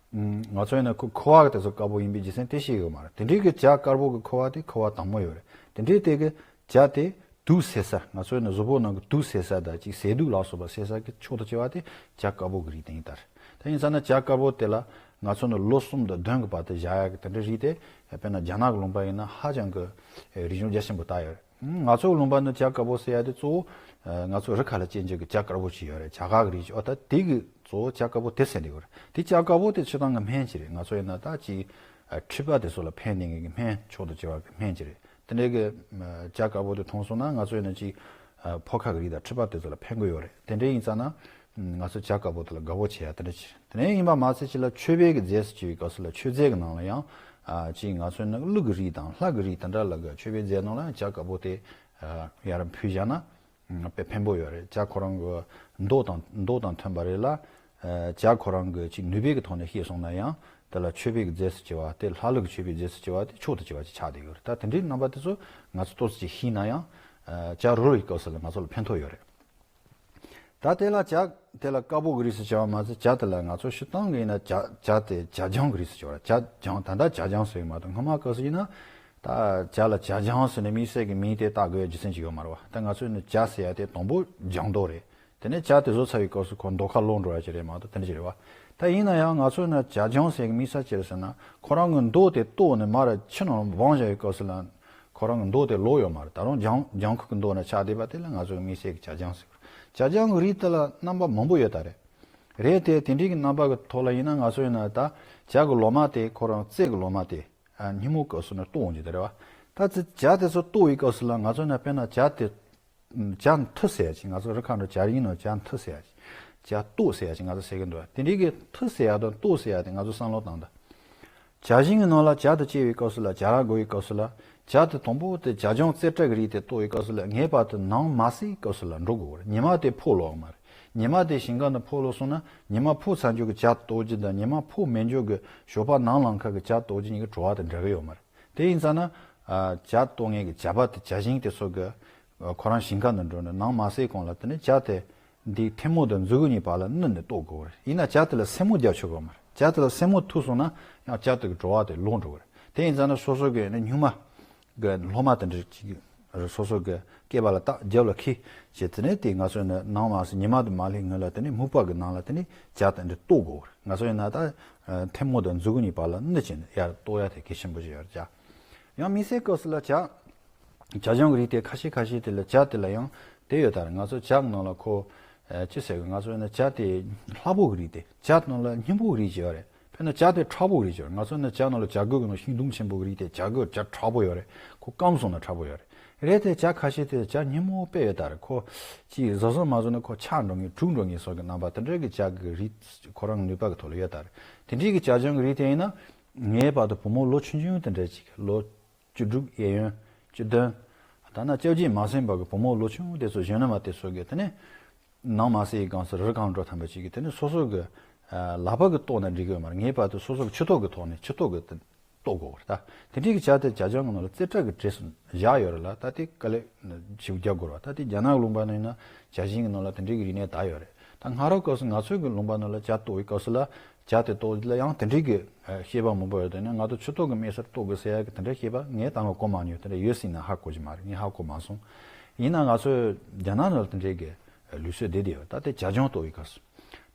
ང་ཚོ་ཡིན་ན་ཁོ་ཁུ་བ་གི་དེ་ཚོ་དཀར་པོ་ཡིན་པའི་རྒྱུ་མཚན་དེ་ཤེས་ཡོད་མ་རེད། དེ་འདྲའི་གི་ཇ་དཀར་པོ་གི་ཁུ་བ་དེ་ཁུ་བ་དྭངས་མོ་ཡོད་རེད། དེ་འདྲའི་དེ་གི་ཇ་དེ་དུག་སེལ་ས། ང་ཚོའི་ནི་གཟུགས་པོ་ནང་གི་དུག་སེལ་ས་དང་ཅིག་ཟས་དུག་ལ་སོགས་པ་སེལ་ས་གི་མཆོག་ཏུ་གྱུར་པ་དེ་ཇ་དཀར་པོ་གི་རིགས་དེ་ཡིན་ད་རེད། ད་ཡིན་ཙང་ན་ཇ་དཀར་པོ་དེ་ལ་ང་ཚོ་ནི་ལོ་གསུམ་དང་བདུན་གི་བར་དུ་བཞག་ཡག་གི་དེ་འདྲའི་རིགས་དེ་དཔེར་ན་རྒྱ་ནག་གི་ལུང་པ་ཡིན་ན་ཧ་ཅང་གི་རིག་གཞུང་རྒྱ་ཆེན་པོ་ད་ཡོད་རེད། ང་ཚོའི་ལུང་པ་ནི་ཇ་དཀར་པོ་ཟེར་ཡ་དེ་གཙོ་བོ་ང་ཚོ་རི་ཁ་ལ་སྐྱེ་མཆེད་ཀྱི་ཇ་དཀར་པོ་ཅིག་ཡོད་རེད། ཇ་ག་གི་རིགས་ཅིག་ཨོ་ད་དེ་གི་གཙོ་བོ་ཇ་དཀར་པོ་དེ་ཟེར་འདི་ཡོད་རེད། དེ་ཇ་དཀར་པོ་དེ་སྤྱིར་བཏང་གི་སྨན་ཅིག་རེད། ང་ཚོ་ཡིན་ན་ད་ཅིག་མཁྲིས་པ་དེ་ཚོ་ལ་ཕན་ནི་གི་སྨན་མཆོག་ཏུ་གྱུར་པ་གི་སྨན་ཅིག་རེད། དེ་འདྲའི་གི་ཇ་དཀར་པོ་དེ་འཐུང་སོང་ན་ང་ཚོ་ཡིན་ན་ཅིག་ཕོ་ཁ་གི་རིགས་དང་མཁྲིས་པ་དེ་ཚོ་ལ་ཕན་གི་ཡོད་རེད། དེ་འདྲའི་ཡིན་ཙང་ན་ང་ཚོ་ཇ་དཀར་པོ་དེ་ལ་དགའ་པོ་བྱེད་ཡ་དེ་འདྲ་ཅིག་དེ་ནས་ཡིན་པ་མ་ཚད་ཅིག་ལ་མཆོད་པའི་གི་རྫས་སུ་བྱས་པའི་སྐབས་སུ་ལ་མཆོད་རྫས་ཀྱི་ནང་ལ་ཡང་ཅིག་ང་ཚོའི་ནི་ཀླུ་གི་རིགས་དང་ལྷ་གི་རིགས་དེ་འདྲ་ལ་གི་མཆོད་པའི་རྫས་ནང་ལ་ཇ་དཀར་པོ་དེ་ཡར་ཕུལ་བཞག་ན་དཔེ་ཕན་པོ་ཡོད་རེད། ཇ་ཁོ་རང་གི་མདོག་དང་མདོག་དང་མཐུན་པ་རེད་ལ། ཇ་ཁོ་རང་གི་ཅིག་ནུས་པའི་གི་ཐོག་ནས་བཤད་སོང་ན་ཡང་དེ་ལ་མཆོད་པའི་གི་རྫས་སུ་བྱས་པ་དེ་ལྷ་ཀླུ་གི་མཆོད་པའི་རྫས་སུ་བྱས་པ་དེ་མཆོག་ཏུ་གྱུར་པ་ཅིག་ཆགས་བསྡད་ཡོད་རེད། ད་དེ་འདྲའི་རྣམ་པ་དེ་ཚོ་ང་ཚོ་ཏོག་ཙམ་ཅིག་ཤེས་ན་ཡང་ཇ་རོལ་བའི་སྐབས་སུ་ལ་ང་ཚོ་ལ་ཕན་ཐོགས་ཡོད་རེད། ད་དེ་ལ་ཇ་དེ་ལ་དཀར་པོ་གི་རིགས་སུ་བྱ་བ་མ་ཟད་ཇ་དེ་ལ་ང་ཚོ་སྤྱིར་བཏང་གི་ཡིན་ན་ཇ་ཇ་དེ་ཇ་ལྗང་གི་རིགས་སུ་བྱ་བ། ཇ་ལྗང་ད་ལྟ་ཇ་ལྗང་ཟེར་གི་མ་གཏོགས་སྔོན་མ་སྐབས་སུ་ཡིན་ན་ད་ཇ་ལ་ཇ་ལྗང་ཟེར་ནས་དམིགས་བསལ་གྱི་མིང་དེ་བཏགས་དགོས་རྒྱུ་མཚན་ཅིག་ཡོད་མ་རེད་བ། ད་ང་ཚོས་ནི་ཇ་ཟེར་ཡ་དེ་དང་པོ་ལྗང་མདོག་རེད། དེ་ནས་ཇ་དེ་བཟོ་ཚར་བའི་སྐབས་སུ་ཁོ་མདོག་ཁ་ལོག་འགྲོ་ཡ་ཅིག་རེད་མ་གཏོགས་དེ་འདྲ་ཅིག་རེད་བ། ད་ཡིན་ན་ཡང་ང་ཚོས་ནི་ཇ་ལྗང་ཟེར་གི་དམིགས་བསལ་ཅི་རེད་ཟེར་ན་ཁོ་རང་གི་མདོག་དེ་བཏོག་ནས་མར་ཕྱི་ནང་སྦངས་བཞག་པའི་སྐབས་སུ་ལ། ཁོ་རང་གི་མདོག་དེ་ལོག་ཡོད་མ་རེད། ད་རུང་ལྗང་ལྗང་ཁུ་གི་མདོག་ན་ཆགས་བསྡད་པ་དེ་ལ་ང་ཚོ་གི་དམིགས་བསལ་གྱི་ཇ་ལྗང་ཟེར། ཇ་ལྗང་གི་རིགས་དེ་ལ་རྣམ་པ་མང་པོ་ཡོད་ད་རེད། རེད་དེ་དེ་འདྲའི་གི་རྣམ་པ་གི་ཐོག་ལ་ཡིན་ན་ང་ཚོ་ཡིན་ན་ད་ཇ་གི་ལོ་མ་དེ་ཁོ་རང་རྩེ་གི་ལོ་མ་དེ་ཨ་སྙིང་མོ་སྐབས་སུ་ནི་བཏོག་འོང་གི་དེ་རེད་བ། ད་ཙི་ཇ་དེ་ཚོ་བཏོག་པའི་སྐབས་སུ་ལ་ང་ཚོ་ན་དཔེར་ན་ཇ་དེ་ཇ་མཐུ་ཟེར་ཡ་ཅིག་ང་ཚོ་རི་ཁ་འགྲོ་ཇ་རིན་ནོ་ཇ་མཐུ་ཟེར་ཡ་ཅིག་ཇ་བཏོག་ཟེར་ཡ་ཅིག་ང་ཚོ་ཟེར་གི་འདུག་དེ་འདྲའི་གི་མཐུ་ཟེར་ཡ་དང་བཏོག་ཟེར་ཡ་དེ་ང་ཚོ་བསམ་བློ་བཏང་ད། ཇ་ཞིང་གི་ནང་ལ་ཇ་དེ་བཅད་པའི་སྐབས་སུ་ལ་ཇ་ར་དགོས་པའི་སྐབས་སུ་ལ་ཇ་དེ་དང་པོ་དེ་ཇ་ལྗང་རྩེ་གྲས་ཀྱི་རིགས་དེ་བཏོག་པའི་སྐབས་སུ་ལ་ངེས་པར་དུ་ནང་མ་བསྲེས་སྐབས་སུ་ལ་འགྲོ་དགོས་པ་རེད། ཉི་མ་དེ་ཕོག་ལོག་མ་རེད། ཉི་མ་དེ་ཞིང་ཁ་ནང་ཕོག་ལོག་སོང་ན་ཉི་མ་ཕོག་ཚར་འཇོག་གི་ཇ་བཏོག་རྒྱུ་དང་ཉི་མ་ཕོག་མེད་འཇོག་གི་ཞོགས་པ་ནང་ལངས་ཁ་གི་ཇ་བཏོག་རྒྱུ་གཉིས་ཀྱི་བྲོ་བ་དེ་འདྲ་གི་ཡོད་མ་རེད། དེ་ཡིན་ཙང་ན་ཇ་བཏོག་མཁན་གྱི་ཇ་པ་དེ་ཇ་ཞིང་དེ་ཚོ་གི་ཁོ་རང་ཞིང་ཁ་ནང་འགྲོ་ནས་ནང་མ་བསྲེས་གོང་ལ་དེ་ནས་ཇ་དེ་འདི་ཐལ་མོ་དང་མཛུ་གུ་གཉིས་བར་ལ་བསྣུན་ནས་གཏོར་དགོས་པ་རེད། ཡིན་ན་ཇ་དེ་ལ་སེན་མོ་རྒྱག་ཆོག་གི་མ་རེད། ཇ་དེ་ལ་སེན་མོ་ཐུག་སོང་ན་ཡང་ཇ་དེ་གི་བྲོ་བ་དེ་ལོག་འགྲོ་གི་རེད། དེ་ཡིན་ཙང་ན་སོ་སོ་གི་ནི་སྨྱུག་མ་གི་སློབ་མ་དེ་འདྲ་ཅིག་སོ་སོ་གི་སྐེད་པ་ལ་བཏགས་རྒྱབ་ལ་འཁྱེར་བྱས་དེ་ནས་དེ་ང་ཚོ་ནི་ནང་མ་སེ་ཉི་མ་དེ་མ་སླེབས་སྔོན་ལ་དེ་ནས་སྨུག་པ་གི་ནང་ལ་དེ་ནས་ཇ་དེ་འདྲ་གཏོར་དགོས་པ་རེད། ང་ཚོ་ཡིན་ན་ད་ཐལ་མོ་དང་མཛུ་གུ་གཉིས་བར་ལ་བསྣུན་བྱས་ནས་ཡར་གཏོར་ཡ་དེ་གལ་ཆེན་པོ་ཞིག་ཡོད་རེད། ཇ་ཡང་དམིགས་བསལ་སྐབས་སུ་ལ་ཇ། ཇ་ལྗང་གི་རིགས་དེ་ཁ་ཤས་ཁ་ཤས་དེ་ལ་ཇ་དེ་ལ་ཡང་དེ་ཡོད་ད་རེད། ང་ཚོ་ཇ་གི་ནང་ལ་ཁོ་ཨ་ཅི་ཟེར་གི་ང་ཚོ་ནི་ཇ་དེ་སླ་པོ་གི་རིགས་དེ་ཇ་ནང་ལ་སྙིང་པོ་གི་རིགས་ཅིག་ཡོད་རེད། དཔེར་ན་ཇ་དེ་མཁྲེགས་པོ་གི་རིགས་ཅིག་ཡོད་རེད། ང་ཚོ་ནི་ཇ་ནང་ལ་ཇ་སྒོས་གི་ནང་ཤིང་དུམ་ཆེན་པོ་གི་རིགས་དེ་ཇ་སྒོས་ཇ་མཁྲེགས་པོ་ཡོད་རེད། ཁོ་སྐམ་སོང་ན་མཁྲེགས་པོ་ཡོད་རེད། རེད་དེ་ཇ་ཁ་ཤས་དེ་ཇ་སྙིང་པོ་དཔེ་ཡོད་ད་རེད། ཁོ་ཅིག་བཟོ་བཟོ་མ་བཟོ་ན་ཁོ་ཆག་འགྲོ་ངེས་དྲུག་འགྲོ་ངེས་སོགས་ཀྱི་རྣམ་པ་དེ་འདྲ་གི་ཇ་གི་རིགས་ཁོ་རང་གི་ནུས་པ་གི་ཐོག་ལ་ཡོད་ད་རེད། དེ་འདྲའི་གི་ཇ་ལྗང་གི་རིགས་དེ་ཡིན་ན་ངེས་པར་དུ་བུ་མོ་ལོ་ཆུང་ཆུང་དེ་འདྲ་ཅིག་ལོ་བཅུ་དྲུག་གཡས་གཡོན་བཅུ་བདུན། ད་ནི་སྐྱེས་རྗེས་མ་ཟིན་པ་གི་བུ་མོ་ལོ་ཆུང་དེ་ཚོ་གཞོན་ནུ་མ་དེ་ཚོ་གི་དེ་ནས་ནང་མ་སེ་ཡི་སྒང་སུ་རི་སྒང་འགྲོ་ཐམ་པ་ཅིག་གི་དེ་ནས་སོ་སོ་གི་ལག་པ་གི་གཏོགས་ན་འགྲིག་གི་ཡོད་མ་རེད། ངེས་པར་དུ་སོ་སོ་གི་ཆུ་ཐོག་གི་ཐོག་ནས་ཆུ་ཐོག་གི་གཏོགས་དགོས་པ་རེད། ད་དེ་འདྲའི་གི་ཇ་དེ་ཇ་ལྗང་གི་ནང་ལ་རྩེ་གྲས་ཀྱི་གྲས་སུ་བཞག་ཡོད་རེད་ལ། ད་དེ་དཀའ་ལས་ཞིག་རྒྱག་དགོས་རེད་བ། ད་དེ་རྒྱ་ནག་གི་ལུང་པ་ནང་ཡིན་ན་ཇ་ཞིང་གི་ནང་ལ་དེ་འདྲའི་གི་རིག་གནས་ད་ཡོད་རེད། ད་སྔ་རབས་སྐབས་སུ་ང་ཚོའི་གི་ལུང་པ་ནང་ལ་ཇ་གཏོགས་པའི་སྐབས་སུ་ལ་ཇ་དེ་གཏོགས་ལ་ཡང་དེ་འདྲའི་གི་བཤད་པ་མང་པོ་ཡོད། དེ་ནས་ང་ཚོ་ཆུ་ཐོག་གི་དམིགས་སར་གཏོགས་དགོས་ཟེར་ཡ་གི་དེ་འདྲའི་བཤད་པ་ངས་ད་སྔ་གོ་མ་མྱོང་། དེ་འདྲ་ཡོད་སྲིད་ན་ཧ་གོ་གི་མ་རེད། ངས་ཧ་གོ་མ་སོང་། ཡིན་ན་ང་ཚོའི་རྒྱ་ནག་ནང་ལ་དེ་འདྲའི་གི་ལུགས་སྲོལ་བསྡད་བསྡད་ཡོད། ད་དེ་ཇ་ལྗང་གཏོགས་པའི་སྐབས་སུ།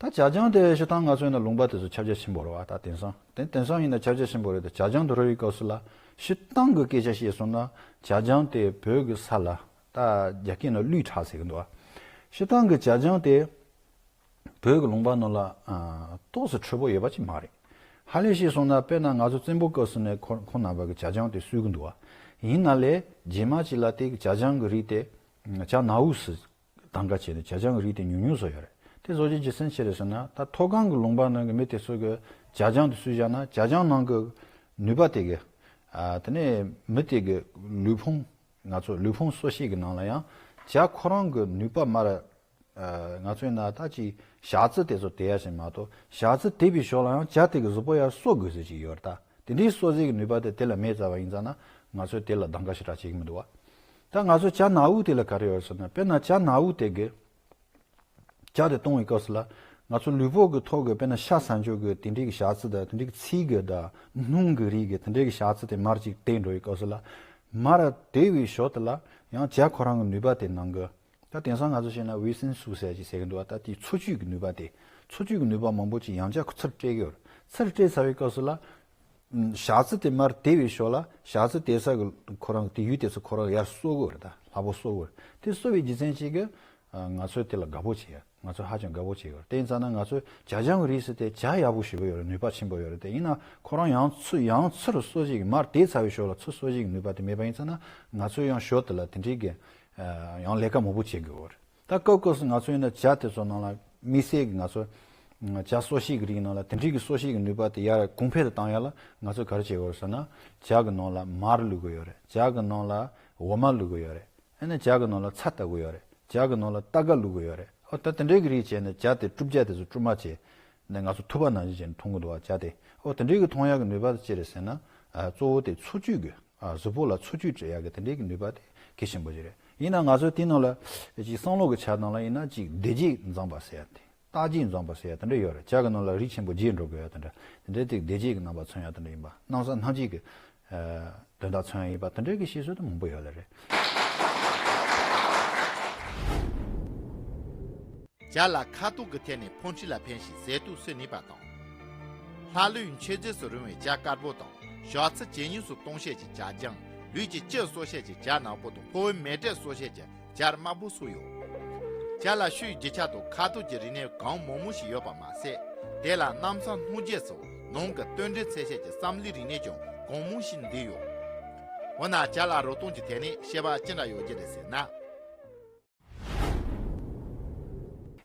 ད་ཇ་ལྗང་དེ་སྤྱིར་བཏང་ང་ཚོའི་ནང་ལུང་པ་དེ་ཚོ་ཁྱབ་རྒྱ་ཆེན་པོ་རེད་བ། ད་དེང་སང་དེ་དེང་སང་ཡིན་ན་ཁྱབ་རྒྱ་ཆེན་པོ་རེད། ད་ཇ་ལྗང་དུ་རོལ་བའི་སྐབས་སུ་ལ་སྤྱིར་བཏང་གི་སྐད་ཆ་བཤད་སོང་ན་ཇ་ལྗང་དེ་བོད་ཀྱི་ས་ལ་ད་རྒྱ་སྐད་ནང་གླུད་ཁྲག་ཟེར་གི་འདུག་བ། སྤྱིར་བཏང་གི་ཇ་ལྗང་དེ་བོད་ཀྱི་ལུང་པ་ནང་ལ་ཨ་ཏོག་ཙམ་མཁྲེགས་པོ་ཡོད་པ་ཅིག་མ་རེད། ཧ་ལས་བཤད་སོང་ན་དཔེར་ན་ང་ཚོ་བཙན་པོ་སྐབས་སུ་ནས་ཁོ་ཁོང་རྣམ་པ་གི་ཇ་ལྗང་དེ་གསོལ་གི་འདུག་བ། ཡིན་ན་ལས་རྗེས་མ་ཅིག་ལ་དེ་གི་ཇ་ལྗང་གི་རིགས་དེ་ཇ་ནག་པོ་སུ་དང་ག་བྱས་ནས་ཇ་ལྗང་གི་རིགས་དེ་ཉུང་ཉུང་བཟོ་ཡོད་རེད། དེ་བཟོ་རྒྱུ་རྒྱུ་མཚན་ཅི་རེད་ཟེར་ན་ད་མཐོ་སྒང་གི་ལུང་པ་ནང་གི་མི་དེ་ཚོ་གི་ཇ་ལྗང་དེ་གསོལ་བཞག་ན་ཇ་ལྗང་ནང་གི་ནུས་པ་དེ་གི་ཨ་དེ་ནས་མི་དེ་གི་ལུས་ཕུང་ང་ཚོ་ལུས་ཕུང་གསོ་བྱེད་ཀྱི་ནང་ལ་ཡང་ཇ་ཁོ་རང་གི་ནུས་པ་མར་ཨ་ང་ཚོའི་ནང་ད་ཅིག་ཞག་རྩི་དེ་ཚོ་དེ་ཡ་ཞིག་མ་གཏོགས་ཞག་རྩི་དེ་བའི་ཞོར་ལ་ཡང་ཇ་དེ་གི་གཟུགས་པོ་ཡར་གསོ་དགོས་ཟེར་ཅིག་ཡོད་རེད་ད། དེ་འདྲའི་གསོ་བྱེད་ཀྱི་ནུས་པ་དེ་དེ་ལ་མེད་ཙང་བ་ཡིན་ཙང་ན་ང་ཚོས་དེ་ལ་གདམ་ག་ཞེ་དྲག་བྱེད་ཀྱི་མི་འདུག་བ། ད་ང་ཚོ་ཇ་ནག་པོ་དེ་ལ་ག་རེ་ཡོད་ཟེར་ན་དཔེར་ན་ཇ་ནག་པོ་དེ་གི་ཇ་དེ་བཏུང་བའི་སྐབས་སུ་ལ་ང་ཚོ་ལུས་པོ་གི་ཐོག་གི་དཔེར་ན་ཤ་ཟ་འཇོག་གི་དེ་འདྲའི་གི་ཞག་རྩི་དང་དེ་འདྲའི་གི་ཚིལ་གི་དང་སྣུམ་གི་རིགས་གི་དེ་འདྲའི་གི་ཞག་རྩི་དེ་མར་ཅིག་བཏེག་འགྲོ་བའི་སྐབས་སུ་ལ་ མར་དེད་པའི་ཞོར་དུ་ལ་ཡང་ཇ་ཁོ་རང་གི་ནུས་པ་དེ་གནང་གི། ད་དེང་སང་ང་ཚོ་བཤད་ན་ཝི་སིན་སུ་ཟེར་ཅིག་ཟེར་གི་འདུག་བ། ད་དེའི་འཚོ་བཅུད་ཀྱི་ནུས་པ་དེ། འཚོ་བཅུད་ཀྱི་ནུས་པ་མང་པོ་ཅིག་ཡང་ཇ་ཁོ་ཚུར་སྤྲད་གི་ཡོད་རེད། ཚུར་སྤྲད་ཚར་བའི་སྐབས་སུ་ལ། ཨ། ཞག་རྩི་དེ་མར་དེད་པའི་ཞོར་ལ་ཞག་རྩི་དེད་ས་གི་ཁོ་རང་དེ་ཡུལ་དེ་ཚོ་ཁོ་རང་ཡར་གསོ་གི་ཡོད་རེད། ད་ལྷག་པོ་གསོ་གི་ཡོད་རེད། དེ་གསོ་བའི་རྒྱུ་མཚན་གཅིག་གི། ཨ། ང་ཚོས་དེ་ལ་དགའ་པོ་བྱེད་ཡ། ང་ཚོ་ཧ་ཅང་དགའ་པོ་བྱེད་ཡོད་རེད། དེ་ཡིན་ཙང་ན་ང་ཚོས་ཇ་ཆང་གི་རིགས་སུ་དེ་ཇ་ཡག་པོ་ཞེ་པོ་ཡོད་རེད། ནུས་པ་ཆེན་པོ་ཡོད་རེད། དེ་ཡིན་ན་ཁོ་རང་ཡང་ཚུར་ཡང་ཚུར་གསོ་བྱེད་ཀྱི། མར་དེད་ཚར་བའི་ཞོར་ལ་ཚུར་གསོ་བྱེད་ཀྱི་ནུས་པ་དེ་མེད་པ་ཡིན་ཙང་ན་ང་ཚོས་ཡང་ཞོར་དེ་ལ་དེ་འདྲའི་གི། ཨ། ཡང་ལས་ཀ་མང་པོ་བྱེད་དགོས་ཡོད་རེད། ད་སྐབས་སྐབས་སུ་ང་ཚོ་ཡིན་ན་ཇ་དེ་ཚོ་ནང་ལ་དམིགས་བསལ་གྱི་ང་ཚོ་ཇ་གསོ་བྱེད་ཀྱི་རིགས་ནང་ལ་དེ་འདྲའི་གི་གསོ་བྱེད་ཀྱི་ནུས་པ་དེ་ཡར་གོང་འཕེལ་དུ་བཏང་ཡ་ལ་ང་ཚོས་ག་རེ་བྱེད་དགོས་རེད་ཟེར་ན། ཇ་གི་ནང་ལ་མར་བླུག་གི་ཡོད་རེད། ཇ་གི་ནང་ལ་འོ་མ་བླུག་གི་ཡོད་རེད། ཨ་ནི་ཇ་གི་ནང་ལ་ཚྭ་བཏབ་གི་ཡོད་རེད། ཇ་གི་ནང་ལ་སྟར་ག་བླུག་གི་ཡོད་རེད། ཨོ་ད་དེ་འདྲའི་གི་རིགས་བྱས་ནས་ཇ་དེ་བཀྲུ་ཇ་དེ་ཚོ་བཀྲུ་མ་བྱས་ནས་ང་ཚོ་ཐུག་པ་ནང་བཞིན་བྱས་ནས་འཐུང་གི་འདུག་བ། ཇ་དེ། ཨོ་དེ་འདྲའི་གི་འཐུང་ཡག་གི་ནུས་པ་དེ་ཅི་རེད་ཟེར་ན། ཨ། གཙོ་བོ་དེ་འཚོ་བཅུད་ཀྱི། ཨ། གཟུགས་པོ་ལ་འཚོ་བཅུད་སྤྲད་ཡག་གི་དེ་འདྲའི་གི་ནུས་པ་དེ་གལ་ཆེན་པོ་ཞིག་རེད། ཡིན་ན་ང་ཚོ་དེའི་ནང་ལ་ཅིག་བསམ་བློ་གི་ཆ་ནང་ལ་ཡིན་ན་ཅིག་བདེ་སྐྱིད་འཛོམས་པ་ཟེར་ཡ་དེ། རྟག་སྐྱིད་འཛོམས་པ་ཟེར་ཡ་དེ་འདྲ་ཡོད་རེད། ཇ་གི་ནང་ལ་རིགས་ཆེན་པོ་བརྒྱད་འགྲོ་དགོས་ཡ་དེ་འདྲ། དེ་འདྲའི་དེ་བདེ་སྐྱིད་ཀྱི་རྣམ་པ་མཚོན་ཡ་དེ་འདྲ་ཡིན་པ། གནམ་ས་སྣང་བྱེད་ཀྱི། ཨ། དོན་དག་མཚོན་ཡ་ཡིན་པ། དེ་འདྲའི་གི་བཤད་སྲོལ་དེ་མང་པོ་ཡོད་ལེ་རེད། ཇ་ལ་ཁ་དོག་གི་ཐད་ནས་ཕོ་འཁྲིད་ལ་ཕན་ཞིང་ཟས་དུག་སེལ་ནུས་པ་དང་། ལྷ་ཀླུའི་མཆོད་རྫས་སུ་རུང་བའི་ཇ་དཀར་པོ་དང་། ཞག་ཚི་ཇེ་ཉུང་སུ་གཏོང་ཤེས་ཀྱི་ཇ་ལྗང་། ལུས་ཀྱི་ལྕི་གསོ་ཤེས་ཀྱི་ཇ་ནག་པོ་དང་། ཕོ་བའི་མེ་དྲོད་གསོ་ཤེས་ཀྱི་ཇ་དམར་པོ་སོགས་ཡོད། ཇ་ལ་ཤུགས་རྒྱུ་ཆ་དང་ཁ་དོག་གི་རིག་གནས་གང་མང་མང་ཞིག་ཡོད་པ་མ་ཟད། དེ་ལ་གནམ་ས་སྣང་བྱེད་སོགས་ནང་གི་རྟེན་འབྲེལ་འཚོལ་ཤེས་ཀྱི་བསམ་བློའི་རིག་གནས་ཀྱང་གང་མང་ཞིག་འདུས་ཡོད། འོ་ན་ཇ་ལ་རོལ་སྟངས་ཀྱི་ཐད་ནས་བཤད་པ་ཅི་འདྲ་ཡོད་ཀྱི་རེད་ཟེར་ན།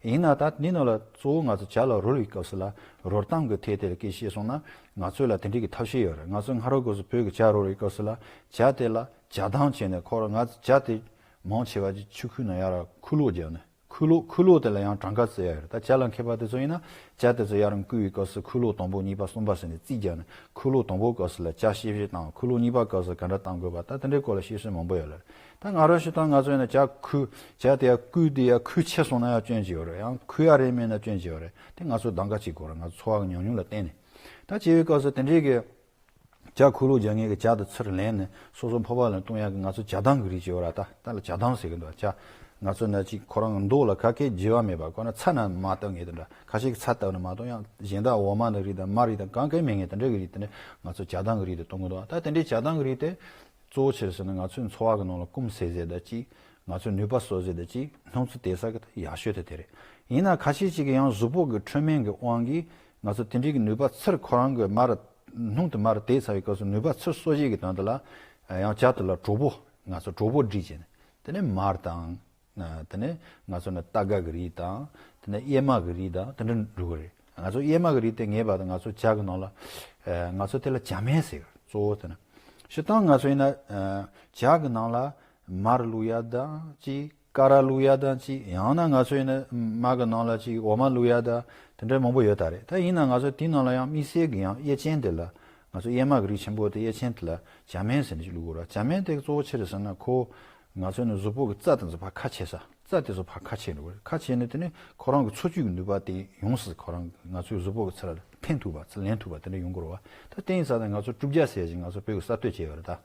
ཡིན་ན་ད་འདི་ནང་ལ་གཙོ་བོ་ང་ཚོ་ཇ་ལ་རོལ་བའི་སྐབས་སུ་ལ་རོལ་སྟངས་ཀྱི་ཐད་དེ་ལ་སྐད་ཆ་བཤད་སོང་ན། ང་ཚོ་ལ་དེ་འདྲའི་གི་ཐབས་ཤེས་ཡོད་རེད། ང་ཚོ་སྔ་རོལ་སྐབས་སུ་བོད་ཀྱི་ཇ་རོལ་བའི་སྐབས་སུ་ལ་ཇ་དེ་ལ་ཇ་དམ་བྱས་ནས། ཁོ་རང་ང་ཚོ་ཇ་དེ་མང་ཆེ་བ་ཅིག་ཆུ་ཁོལ་ནང་ཡར་ཁོལ་ལོག་བརྒྱབ་ནས། ཁོལ་ལོག་ཁོལ་ལོག་དེ་ལ་ཡང་གྲངས་ཀ་བརྩི་ཡ་ཡོད་རེད། ད་ཇ་ལ་མཁས་པ་དེ་ཚོ་ཡིན་ན་ཇ་དེ་ཚོ་ཡར་བསྐོལ་བའི་སྐབས་སུ་ཁོལ་ལོག་དང་པོ་གཉིས་པ་གསུམ་པ་ཟེར་ནས་རྩིས་བརྒྱབ་ནས། ཁོལ་ལོག་དང་པོའི་སྐབས་སུ་ལ་ཇ་ཤེབ་ཤེབ་བཏང་། ཁོལ་ལོག་གཉིས་པའི་སྐབས་སུ་ག་འདྲ་བཏང་དགོས་པ། ད་དེ་འདྲའི་སྐོར་ལ་བཤད་སྲོལ་མང་པོ་ཡོད་ལ། ད་ང་རང་ཞིག་དང་ང་ཚོ་ཡིན་ན་ཇ་ཁོལ་ཇ་དེ་ཡར་བསྐོལ་དེ་ཡར་ཁོལ་ཆེ་སོང་ན་ཡང་སྐྱོན་ཅིག་ཡོད་རེད། ཡང་ཁོལ་ཡ་རེད་མེད་ན་སྐྱོན་ཅིག་ཡོད་རེད། དེ་ང་ཚོ་གདམ་ག་བྱེད་དགོས་རེད། ང་ཚོ་འཚོ་བ་གི་ཉམས་མྱོང་ལ་བརྟེན་ནས། ད་བྱེད་པའི་སྐབས་སུ་དེ་འདྲའི་གི་ཇ་ཁོལ་ལོག་རྒྱག་མཁན་གྱི་ཇ་དེ་ཚུར་ལེན་ནས་སོ་སོ་ཕོར་པ་ལ་བཏུང་ཡག་གི་ང་ཚོ་ཇ་དམ་གྱི་རིགས་ཅིག་ཡོད་ར། ད་ད་ལ་ཇ་དམ་ཟེར་གི་འདུག་ཇ། ང་ཚོ་ནི་ཅིག་ཁོ་རང་གི་མདོག་ལ་ག་གེ་འགྱུར་བ་མེད་པ། ཁོ་ན་ཚྭ་ནང་མ་བཏབ་མཁན་དེ་འདྲ། ཁ་ཤས་ཀྱིས་ཚྭ་བཏབ་ནས་མ་གཏོགས། ཡང་གཞན་དག་འོ་མ་ནི་རིགས་དང་མར་རིགས་དང་གང་གང་མེད་མཁན་དེ་འདྲ་གི་རིགས་དེ་འདྲ་ང་ཚོ་ཇ་དམ་གྱི་རིགས་དེ་བཏུང་གི་འདུག་ད་དེ་འདྲའི་ཇ་དམ་གྱི་རིགས་དེ་གཙོ་བོ་ཆེ་རུ་ཟེར་ན་ང་ཚོའི་འཚོ་བ་གི་ནང་ལ་སྐོམ་སེལ་ཟེར་དང་གཅིག་ང་ཚོའི་ནུས་པ་གསོ་ཟེར་དང་གཅིག་སྣུམ་ཚོས་དེ་ས་གི་ཡག་ཤོས་དེ་དེ་རེད། ཡིན་ན་ཁ་ཤས་ཅིག་གིས་ཡང་གཟུགས་པོ་གི་འཕྲོད་བསྟེན་གི་དབང་གིས་ང་ཚོ་དེ་འདྲའི་གི་ནུས་པ་ཚུར་ཁོ་རང་གི་མར་སྣུམ་དེ་མར་དེད་ཚར་བའི་སྐབས་སུ་ནུས་པ་ཚུར་གསོ་བྱེད་ཀྱི་དོན་དུ་ལ་ཡང་ཇ་དེ་ལ་གྲོགས་པོ། ང་ཚོ་གྲོགས་པོ་སྒྲིག་བྱས་ནས། དེ་ནས་མར་དང་། དེ་ནས་ང་ཚོ་ནི་སྟར་ག་གི་རིགས་དང་། དེ་ནས་གཡེར་མ་གི་རིགས་དང་དེ་འདྲ་འགྲོ་གི་རེད། ང་ཚོ་གཡེར་མ་གི་རིགས་དེ་ངེས་པར་དུ་ང་ཚོ་ཇ་གི་ནང་ལ། ཨ། ང་ཚོ་དེ་ལ་ཇ་སྨན་ཟེར། གཙོ་བོ་དེ་ནི། སྤྱིར་བཏང་ང་ཚོ་ཡིན་ན། ཨ། ཇ་གི་ནང་ལ་མར་བླུག་ཡ་དང་གཅིག་ཀ་ར་བླུག་ཡ་དང་གཅིག་ཡང་ན་ང་ཚོ་ཡིན་ན་མར་གི་ནང་ལ་གཅིག་འོ་མ་བླུག་ཡ་དང་དེ་འདྲ་མང་པོ་ཡོད་ད་རེད། ད་ཡིན་ན་ང་ཚོ་དེའི་ནང་ལ་ཡང་དམིགས་བསལ་གྱི་ཡང་གཡས་ཅན་དེ་ལ། ང་ཚོ་གཡེར་མ་གི་རིགས་ཆེན་པོ་དེ་གཡས་ཅན་དེ་ལ་ཇ་སྨན་ཟེར་ནས་ཅིག་བླུག་དགོས་ར། ཇ་སྨན་དེ་གཙོ་བོ་ཆི་རེད་ཟེར་ན། ཁོ་ང་ཚོ་ནི་གཟུགས་པོ་གི་རྩ་དེ་ཚོ་ཕར་ཁ་ཕྱེ་ས། རྩ་དེ་ཚོ་ཕར་ཁ་ཕྱེ་འགྲོ་གི་རེད། ཁ་ཕྱེ་ནས་དེ་ནས་ཁོ་རང་གི་འཚོ་བཅུད་ཀྱི་ནུས་པ་དེ་ཡོངས་སུ་ཁོ་རང་ང་ཚོའི་གཟུགས་པོ་གི་ཚུར་ལ་འཕེན་ཐུབ་པ། ཚུར་ལེན་ཐུབ་པ་དེ་འདྲ་ཡོང་གི་རེད་བ། ད་དེ་ཡིན་ཙང་ནས་ང་ཚོ་བཀྲུ་ཇ་ཟེར་ཞིག་ང་ཚོ་བོད་ཀྱི་གསར་གཏོད་བྱས་ཡོད་རེད་ད།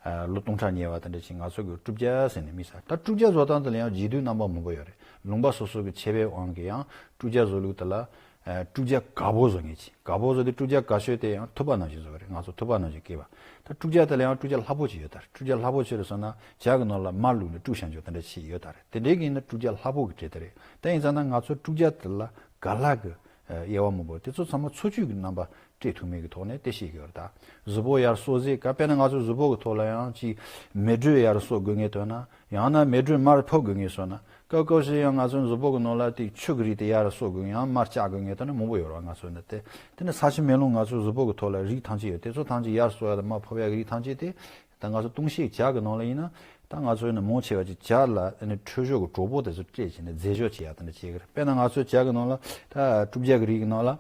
ཨ། ལོ་སྟོང་ཕྲག་ཉེ་བ་དེ་འདྲ་ཞིག་ང་ཚོ་གི་བཀྲུ་ཇ་ཟེར་ནས་དམིགས་བསལ། ད་བཀྲུ་ཇ་བཟོ་སྟངས་དེ་ལ་ཡང་རྒྱས་བསྡུས་རྣམ་པ་མང་པོ་ཡོད་རེད། ལུང་པ་སོ་སོ་གི་ཆད་པའི་དབང་གིས་ཡང་བཀྲུ་ཇ་བཟོ་ལུགས་དེ་ལ། ཨ། བཀྲུ་ཇ་དཀར་པོ་བཟོ་མཁན་ཅིག་དཀར་པོ་བཟོ་དུས་བཀྲུ་ཇ་དཀར་ཤོས་དེ་ཡང་ཐུབ་པ་ནང་བཞིན་བཟོ་གི་རེད། ང་ཚོ་ཐུབ་པ་ནང་བཞིན་བསྐོལ་བ། ད་བཀྲུ་ཇ་དེ་ལ་ཡང་བཀྲུ་ཇ་སླ་པོ་ཅིག་ཡོད་ད་རེད། བཀྲུ་ཇ་སླ་པོ་ཅི་རེད་ཟེར་ན། ཇ་གི་ནང་ལ་མར་བླུགས་ནས་བཀྲུ་བཞག་ཆོག་དེ་འདྲ་ཅིག་ཡོད་ད་རེད། དེ་འདྲའི་གི་ཡིན་ན་བཀྲུ་ཇ་སླ་པོ་གི་གྲས་དེ་རེད། དེ་ཡིན་ཙང་ན་ང་ཚོ་བཀྲུ་ཇ་དེ་ལ་ག་ལ་གི། ཨ། དབྱེ་བ་མང་པོ་དེ་ཚོ་ཚང་མ་འཚོ་བཅུད་ཀྱི་རྣམ་པ་སྤྲད་ཐུབ་མིན་གྱི་ཐོག་ནས་དེ་བཤད་ཀྱི་ཡོད་རེད་ད། གཟུགས་པོ་ཡར་གསོ་ཟེར་ག་དཔེར་ན་ང་ཚོའི་གཟུགས་པོ་གི་ཐོག་ལ་ཡང་ཅིག་མེ་དྲོད་ཡར་གསོ་དགོས་ངེས་དོན་ན། ཡང་ན་མེ་དྲོད་མར་ཕབ་དགོས་ངེས་སོང་ན། སྐབས་སྐབས་ཤིག་ཡང་ང་ཚོའི་གཟུགས་པོ་གི་ནང་ལ་དེ་ཆུ་གི་རིགས་དེ་ཡར་གསོ་དགོས། ཡང་མར་བཅག་དགོས་ངེས་དོན་ནི་མང་པོ་ཡོད་རེད་བ། ང་ཚོ་ནི་དེ། དེ་ནི་ས་ཆུ་མེ་རླུང་ང་ཚོའི་གཟུགས་པོ་གི་ཐོག་ལ་རིགས་ཐམས་ཅད་ཡོད། དེ་ཚོ་ཐམས་ཅད་ཡར་གསོ་ཡ་དང་མར་ཕབ་ཡ་གི་རིགས་ཐམས་ཅད་དེ། ད་ང་ཚོ་བཏུང་བྱའི་ཇ་གི་ནང་ལ་ཡིན་ན། ད་ང་ཚོ་ཡིན་ན་མང་ཆེ་བ་ཅིག་ཇ་ལ་ཨ་ནི་འཕྲོད་བཞག་གི་གྲོགས་པོ་དེ་ཚོ་སྤྲད་བྱས་ནས་རྫས་སྦྱོར་བྱེད་ཡ་དེ་འདྲ་བྱེད་ཀྱི་རེད། དཔེར་ན་ང་ཚོའི་ཇ་གི་ནང་ལ། ད་བཀྲུ་ཇ་གི་རིགས་གི་ནང་ལ་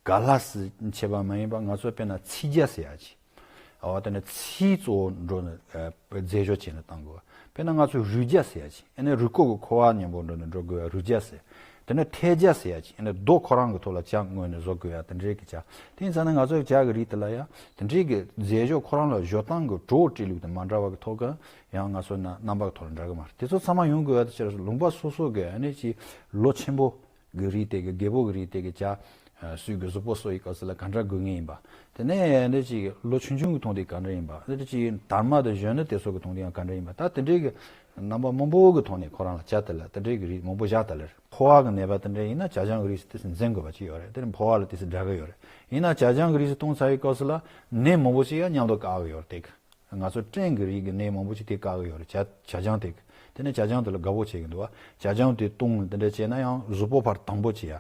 ག་ལ་སི་བྱས་པ་མ་ཡིན་པ། ང་ཚོ་དཔེར་ན་ཚིལ་ཇ་ཟེར་ཡ་ཅིག་འོ། དེ་ནས་ཚིལ་གཙོ་བོ་འགྲོ་ནས། ཨ། རྫས་སྦྱོར་བྱས་ནས་བཏང་དགོས། དཔེར་ན་ང་ཚོས་རུས་ཇ་ཟེར་ཡ་ཅིག་ཨ་ནི་རུས་ཁོག་གི་ཁུ་བ་མཉམ་པོ་འགྲོ་ནས་འགྲོ་དགོས་པ་རུས་ཇ་ཟེར། དེ་ནས་ཐལ་བརྒྱ་ཟེར་ཡ་ཅིག་ཨ་ནི་རྡོ་ཁོ་རང་གི་ཐོག་ལ་བྱ་བརྔོས་ནས་བཟོ་དགོས་ཡ་དེ་འདྲའི་གི་བྱ། དེ་ཡིན་ཙང་ན་ང་ཚོའི་བྱ་གི་རིགས་དེ་ལ་ཡ་དེ་འདྲའི་གི་རྫས་སྦྱོར་ཁོ་རང་ལ་སྦྱོར་སྟངས་གི་གྲོགས་སྤྲད་ལུགས་དེ་མ་འདྲ་བ་གི་ཐོག་གི་ཡང་ང་ཚོ་ན་རྣམ་པ་གི་ཐོག་ལ་འདྲ་གི་མ་རེད། དེ་ཚོ་ཚང་མ་ཡོང་དགོས་ཡ་དེ་ཕྱིར་ལུང་པ་སོ་སོ་གི་ཨ་ནི་ཅིག་ལོ་ཆེན་པོ་གི་རིགས་དེ་གི་རྒད་པོ་གི་རིགས་དེ་གི་བྱ་སུས་གི་གཟུགས་པོ་གསོ་ཡི་སྐབས་སུ་ལ་ག་འདྲ་དགོས་ངེས་ཡིན་པ། དེ་ནས་ཨ་ནི་ཅིག་ལོ་ཆུང་ཆུང་གི་མཐོང་དེ་ག་འདྲ་ཡིན་པ། ཨ་ནི་ཅིག་དར་མ་དང་གཞོན་ནུ་དེ་ཚོ་གི་མཐོང་དེ་ཡང་ག་འདྲ་ཡིན་པ། ད་དེ་འདྲའི་གི་རྣམ་པ་མང་པོ་གི་ཐོག་ནས་ཁོ་རང་ལ་བྱ་དེ་ལ་དེ་འདྲའི་གི་རིགས་མང་པོ་བཞག་ད་ལེར། ཕོ་བ་གི་ནད་པ་དེ་འདྲ་ཡིན་ན་བྱ་ལྗང་གི་རིགས་སུ་དེ་སུ་འཛེམ་དགོས་པ་ཅིག་ཡོད་རེད། དེ་ནི་ཕོ་བ་ལ་དེ་སུ་འདྲ་གི་ཡོད་རེད། ཡིན་ན་བྱ་ལྗང་གི་རིགས་སུ་གཏོང་ཚར་བའི་སྐབས་སུ་ལ་ནད་མང་པོ་ཅིག་ཡང་མཉམ་དུ་བཀག་གི་ཡོད་རེད། དེ་གི་ང་ཚོ་སྐྲན་གི་རིགས་ཀྱི་ནད་མང་པོ་ཅིག་དེ་བཀག་གི་ཡོད་རེད། བྱ་བྱ་ལྗང་དེ་གི་དེ་ནི་བྱ་ལྗང་དེ་ལ་དགའ་པོ་བྱེད་ཀྱི་འདུག་བ། བྱ་ལྗང་དེ་བཏུང་དེ་འདྲ་བྱས་ན་ཡང་གཟུགས་པོ་ཕར་དྭངས་པོ་བྱེད་ཡ།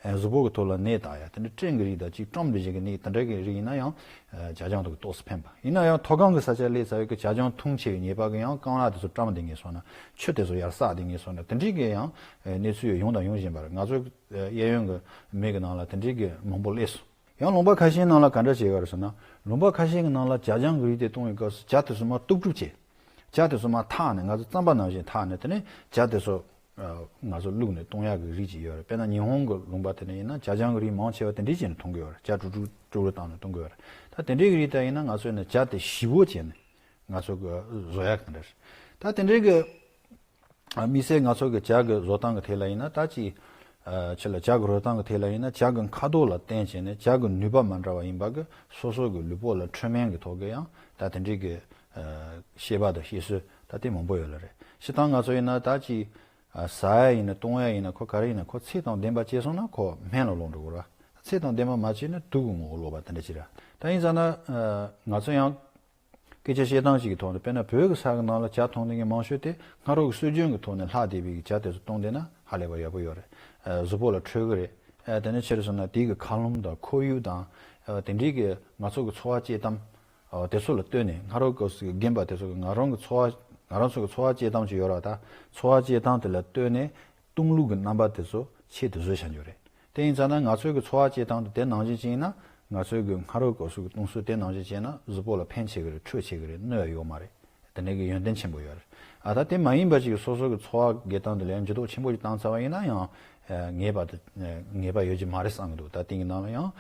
ཨེ་གཟུགས་པོ་གི་ཐོག་ལ་ནད་བཏགས་ཡ་དེ་འདྲ་སྐྲན་གི་རིགས་དང་ཅིག་སྐྲངས་པའི་བཞིན་གི་ནད་དེ་འདྲ་གི་རིགས་ཡིན་ན་ཡང་བྱ་ལྗང་དེ་གི་ཏོག་ཙམ་ཕན་པ། ཡིན་ན་ཡང་མཐོ་སྒང་གི་ས་ཆ་སླེབས་ཚར་བའི་གི་བྱ་ལྗང་འཐུང་ཆེ་བའི་ཉེས་པ་གི་ཡང་རྐང་ལག་དེ་ཚོ་སྐྲངས་བསྡད་ངེས་སོང་ན། མཆུ་དེ་ཚོ་ཡར་སག་བསྡད་ངེས་སོང་ན། དེ་འདྲའི་གི་ཡང་གནས་ཚུལ་ཡོང་དང་ཡོང་བཞིན་པ་རེད། ང་ཚོའི་གཡས་གཡོན་གི་མི་གི་ནང་ལ་དེ་འདྲའི་གི་མང་པོ་སླེབས་སོང་། ཡང་ལུང་པ་ཁ་ཤས་ནང་ལ་ག་འདྲ་བྱེད་ག་རེད་ཟེར་ན། ལུང་པ་ཁ་ཤས་ཀྱི་ནང་ལ་བྱ་ལྗང་གི་རིགས་དེ་གཏོང་བའི་སྐབས་སུ་བྱ་དེ་ཚོ་མར་གཏུབ་གྲུབ་བྱེད། བྱ་དེ་ཚོ་མར་འཐག་ནས་ང་ཚོ་རྩམ་པ་ནང་བཞིན་འཐག་ནས་དེ་ནས་བྱ་དེ་ཚོ་ཨ་ང་ཚོ་བླུགས་ནས་གཏོང་ཡག་གི་རིགས་ཅིག་ཡོད་རེད། དཔེར་ན་ཉི་ཧོང་གི་ལུང་པ་དེ་ནས་ཡིན་ན་བྱ་ལྗང་གི་རིགས་མང་ཆེ་བ་དེ་འདྲས་བྱས་ནས་གཏོང་གི་ཡོད་རེད། བྱ་དཀྲུག་དཀྲུག་དཀྲུག་དཀྲུག་བཏང་ནས་གཏོང་གི་ཡོད་རེད། ད་དེ་འདྲས་གི་རིགས་དེ་ཡིན་ན་ང་ཚོ་ནས་བྱ་དེ་ཞིབ་པོ་བྱས་ནས་ང་ཚོ་གི་བཟོ་ཡག་གི་འདྲ་རེད། ད་དེ་འདྲས་གི་ཨ་དམིགས་བསལ་ང་ཚོ་གི་བྱ་གི་བཟོ་སྟངས་གི་ཐད་ལ་ཡིན་ན་ད་ཅི། ཨ་ཕྱི་ལ་བྱ་གི་བཟོ་སྟངས་གི་ཐད་ལ་ཡིན་ན་བྱ་གི་ཁ་དོག་ལ་བརྟེན་བྱས་ནས་བྱ་གི་ནུས་པ་མ་འདྲ་བ་ཡིན་པ་གི་སོ་སོ་གི་ལུས་པོ་ལ་འཕྲོད་སྨན་གི་ཐོག་གི་ཡང་ད་དེ་འདྲའི་གི་ཨ་ཤེས་པ་དང་ཤེས་སྲོལ་ད་དེ་མང་པོ་ཡོད་ལ་རེད། སྤྱིར་བཏང་ང་ཚོ་ཡིན་ན་ད་ཅི། ཨ་ཟ་ཡ་ཡིན་ན་བཏུང་ཡ་ཡིན་ན་ཁོ་ག་རེ་ཡིན་ན་ཁོ་ཚད་དང་ལྡན་པ་བྱས་སོང་ན་ཁོ་སྨན་ལ་ལོག་འགྲོ་གི་རེད། ཚད་དང་ལྡན་པ་མ་བྱས་ན་དུག་གི་ངོ་བོ་ལོག་པ་དེ་འདྲ་ཅིག་རེད། ད་ཡིན་ཙང་ན་ཨ་ང་ཚོ་ཡང་། སྐད་ཆ་བཤད་སྟངས་ཤིག་གི་ཐོག་ནས་དཔེར་ན་བོད་ཀྱི་ས་གི་ནང་ལ་བྱ་མཐོང་མཁན་མང་ཤོས་དེ་སྔ་རོལ་གྱི་སྲོལ་རྒྱུན་གྱི་ཐོག་ནས་ལྷག་བསྡད་པའི་བྱ་དེ་ཚོ་བཏུང་བསྡད་ན་ཧ་ལས་པ་ཡག་པོ་ཡོད་རེད། ཨ་གཟུགས་པོ་ལ་འཕྲོད་གི་རེད། ཨ་དེ་ནས་ཕྱིར་སོང་ན་དེའི་གི་མཁའ་རླུང་དང་ཁོར་ཡུག་དང་ཨ་དེ་འདྲའི་གི་ང་ཚོ་གི་འཚོ་བ་སྐྱེལ་སྟངས་ཨ་དེ་ཚོ་ལ་ལྟོས་ནས་སྔ་རོལ་གྱི་རྒན་པ་དེ་ཚོ་གི་ང་རང་གི་འཚོ་བ་ང་རང་ཚོ་གི་འཚོ་བ་སྐྱེལ་སྟངས་ཅིག་ཡོད་རེད། ད་འཚོ་བ་སྐྱེལ་སྟངས་དེ་ལ་ལྟོས་ནས་བཏུང་ལུགས་ཀྱི་རྣམ་པ་དེ་ཚོ་ཆེད་དུ་བཟོས་བཞག་རྒྱུ་རེད། དེ་ཡིན་ཙང་ན་ང་ཚོའི་གི་འཚོ་བ་སྐྱེལ་སྟངས་དེ་དེ་ནང་བཞིན་ཅིག་ཡིན་ན་ང་ཚོའི་གི་སྔ་རོལ་གོ་སུ་གི་བཏུང་སྲོལ་དེ་ནང་བཞིན་བྱས་ན་གཟུགས་པོ་ལ་ཕན་ཆེ་གི་རེད། འཕྲོད་ཆེ་གི་རེད། གནོད་ཡ་ཡོད་མ་རེད། དེ་འདྲ་གི་ཡོན་ཏན་ཆེན་པོ་ཡོད་རེད། ཨ་ད་དེ་མ་ཡིན་པ་ཅིག་གི་སོ་སོ་གི་འཚོ་བ་སྐྱེལ་སྟངས་དེ་ལ་ཡང་འགྱུར་ལྡོག་ཆེན་པོ་ཞིག་བཏང་ཚར་བ་ཡིན་ན་ཡང་ངེས་པ་དེ་ངེས་པ་ཡོད་ཀྱི་མ་རེད་བསམ་གི་འདུག་ད་དེང་གི་ནང་ལ་ཡང་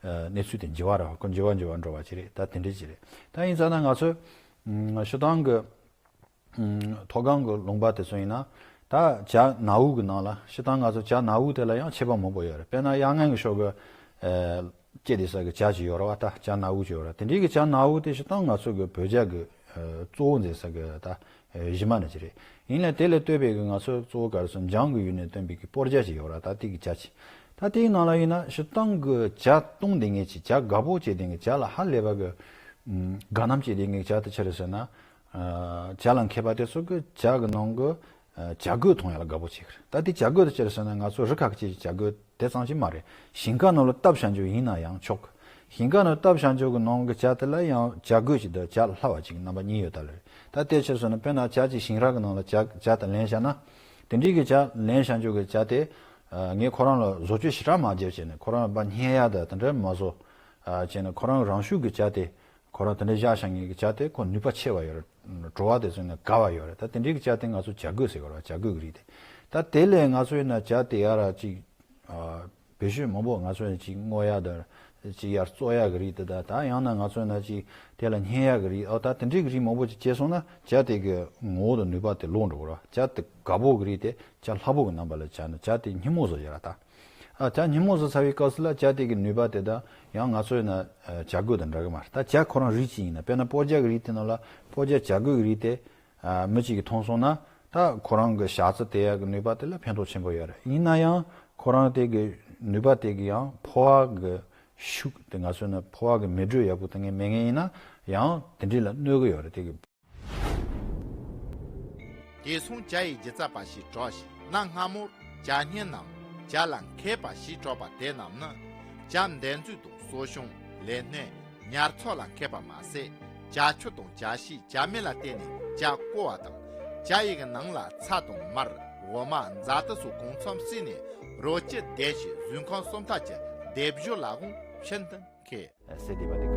གནས་ཚུལ་དེ་འགྱུར་བ་རེད་བ། ཁོ་འགྱུར་བ་འགྱུར་བ་འགྲོ་བ་ཅིག་རེད། ད་དེ་འདྲ་ཅིག་རེད། ད་ཡིན་ཙང་ན་ང་ཚོས་སྤྱིར་བཏང་གི་མཐོ་སྒང་གི་ལུང་པ་དེ་ཚོ་ཡིན་ན་ད་བྱ་ནག་འུག་གི་ནང་ལ་སྤྱིར་བཏང་ང་ཚོ་བྱ་ནག་འུག་དེ་ལ་ཡང་ཁྱད་པར་མང་པོ་ཡོད་རེད། དཔེར་ན་གཡག་རྔན་གྱི་ཤོག་གུ་སྐྱེས་བསྡད་ས་གི་བྱ་ཅིག་ཡོད་རེད་བ། ད་བྱ་ནག་འུག་ཅིག་ཡོད་རེད། དེ་འདྲའི་གི་བྱ་ནག་འུག་དེ་སྤྱིར་བཏང་ང་ཚོ་གི་བོད་རྒྱ་གི་གཙོ་བོ་མཛད་ས་གི་ད་གཞི་མ་ནི་ཅིག་རེད། ཡིན་ནའི་དེ་ལས་ལྟོས་པའི་གི་ང་ཚོ་གཙོ་བོ་ག་རེ་ཟེར་འཇང་གི་ཡུལ་ནས་བཏོན་པའི་གི་སྤོར་རྒྱ་ཅིག་ཡོད་རེད། ད་དེ་གི་བྱ་ཅིག་ད་དེའི་ནང་ལ་ཡིན་ན་སྤྱིར་བཏང་གི་བྱ་བཏུང་བསྡད་མཁན་ཅིག་བྱ་དགའ་པོ་བྱེད་བསྡད་མཁན་བྱ་ལ་ཧ་ལས་པ་གི་དགའ་སྣང་བྱེད་བསྡད་མཁན་བྱ་དེ་ཆི་རེད་ཟེར་ན། བྱ་ལ་མཁས་པ་དེ་ཚོ་གི་བྱ་གི་ནང་གི་བྱ་རྒོད་མཐོང་ཡ་ལ་དགའ་པོ་བྱེད་གི་རེད། ད་དེ་བྱ་རྒོད་དེ་ཅི་རེད་ཟེར་ན་ང་ཚོ་རི་ཁ་ཁ་ཅིག་གི་བྱ་རྒོད་དེ་ཙམ་ཞིག་མ་རེད། ཞིང་ཁ་ནང་ལ་བཏབ་བཞག་རྒྱུ་ཡིན་ན་ཡང་ཆོག་གི། ཞིང་ཁ་ནང་བཏབ་བཞག་རྒྱུ་གི་ནང་གི་བྱ་དེ་ལ་ཡང་བྱ་རྒོད་ཅིག་དང་བྱ་ལ་སླ་བ་ཅིག་གི་རྣམ་པ་གཉིས་ཡོད་ད་ལེ་རེད། ད་དེ་ཅི་རེད་ཟེར་ན་དཔེར་ན་བྱ་ཅིག་ཞིང་ར་གི་ནང་ལ་བྱ་བྱ་དང་ལེན་བཞག་ན། དེ་འདྲའི་གི་བྱ་ལེན་བཞག་རྒྱུ་གི་བྱ་དེ་ངས་ཁོ་རང་ལ་བཟོ་བཅོས་ཞེ་དྲག་མ་བརྒྱབ་བྱས་ནས་ཁོ་རང་ལ་བརྙས་ཡ་དང་དེ་འདྲ་མ་བཟོ་བྱས་ནས་ཁོ་རང་རང་ཤུགས་ཀྱི་བྱ་དེ། ཁོ་རང་དེ་འདྲ་བཞག་བཞག་མཁན་གྱི་བྱ་དེ་ཁོ་ནུས་པ་ཆེ་བ་ཡོད་རེད། བྲོ་བ་དེ་ཚོ་ནི་དགའ་བ་ཡོད་རེད། ད་དེ་འདྲའི་གི་བྱ་དེ་ང་ཚོ་བྱ་རྒོད་ཟེར་གི་རེད་བ། བྱ་རྒོད་ཀྱི་རིགས་དེ། ད་དེ་ལས་ང་ཚོ་ཡིན་ན་བྱ་དེ་ཡར་ཅིག་ཨ་བེད་སྤྱོད་མང་པོ་ང་ཚོ་ཡིན་ཅིག་རྔོ་ཡ་དང་ཅིག་ཡར་བཙོ་ཡ་གི་རིགས་དེ་དང་ད་ཡང་ན་ང་ཚོ་ཡིན་ན་ཅིག་དེ་ལ་བསྙལ་ཡ་གི་རིགས། ཨོ་ད་དེ་འདྲའི་གི་རིགས་མང་པོ་ཅིག་བྱས་སོང་ན་བྱ་དེ་གི་ངོ་བོ་དང་ནུས་པ་དེ་ལོག་འགྲོ་གི་རེད་བ། བྱ་དེ་དགའ་པོ་གི་རིགས་དེ་བྱ་སླ་པོ་གི་རྣམ་པ་ལ་བྱ་ནི་བྱ་དེ་སྙི་མོ་བཟོ་བྱེད་ར་ད། ཨ་བྱ་སྙི་མོ་བཟོ་ཚར་བའི་སྐབས་སུ་ལ་བྱ་དེ་གི་ནུས་པ་དེ་དང་ཡང་ང་ཚོ་ཡིན་ན་ཨ་བྱ་རྒོད་དང་འདྲ་གི་མ་རེད། ད་བྱ་ཁོ་རང་རིགས་གཅིག་ཡིན་ན་དཔེར་ན་སྤོ་བྱ་གི་རིགས་དེ་ནང་ལ་སྤོ་བྱ་བྱ་རྒོད་ཀྱི་རིགས་དེ་ཨ་མི་གཅིག་གིས་མཐོང་སོང་ན་ད་ཁོ་རང་གི་ཞག་རྩི་དེ་ཡ་གི་ནུས་པ་དེ་ལ་ཕན་ཐོགས་ཆེན་པོ་ཡོད་རེད། ཡིན་ན་ཡང་ཁོ་རང་དེ་གི་ནུས་པ་དེ་གི་ཡང་ཕོ་བ་གི་ཤུགས་དེ་ང་ཚོ་ཡིན་ན་ཕོ་བ་གི་མེ་དྲོད་ཡག་པོ་དེ་ངས་མེད་མཁན་ཡིན་ན་ཡང་དེ་འདྲས་ལ་གནོད་གི་ཡོད་རེད། དེ་གི་དེ་སོང་བྱ་ཡི་སྒྱུ་རྩལ་པ་ཞིག་གྲགས་ཤིང་། གནའ་སྔ་མོར་བྱ་སྙན་ནམ་བྱ་ལ་མཁས་པ་ཞིག་གྲགས་པ་དེ་རྣམས་ནི་བྱ་འདེད་འཛུགས་དང་གསོ་སྐྱོང་ལས་སྣེ་ཉར་ཚགས་ལ་མཁས་པ་མ་ཟད། བྱ་ཁྱུ་དང་བྱ་ཤིང་བྱ་མེད་ལ་བརྟེན་ནས་བྱ་བརྐོ་བ་དང་། བྱ་ཡི་གི་ནང་ལ་ཚྭ་དང་མར་འོ་མ་རྫ་དེ་ཚོ་གང་འཚམ་བསྲེས་ནས་རོལ་ཆས་འདེད་ཅིང་གཟུགས་ཁམས་གསུམ་ཐད་ཀྱི་སྡེབ་སྦྱོར་ལ་དགོངས་ཤིན་ཏུ་མཁས། ཟེར་བསྡད་པ་དེ་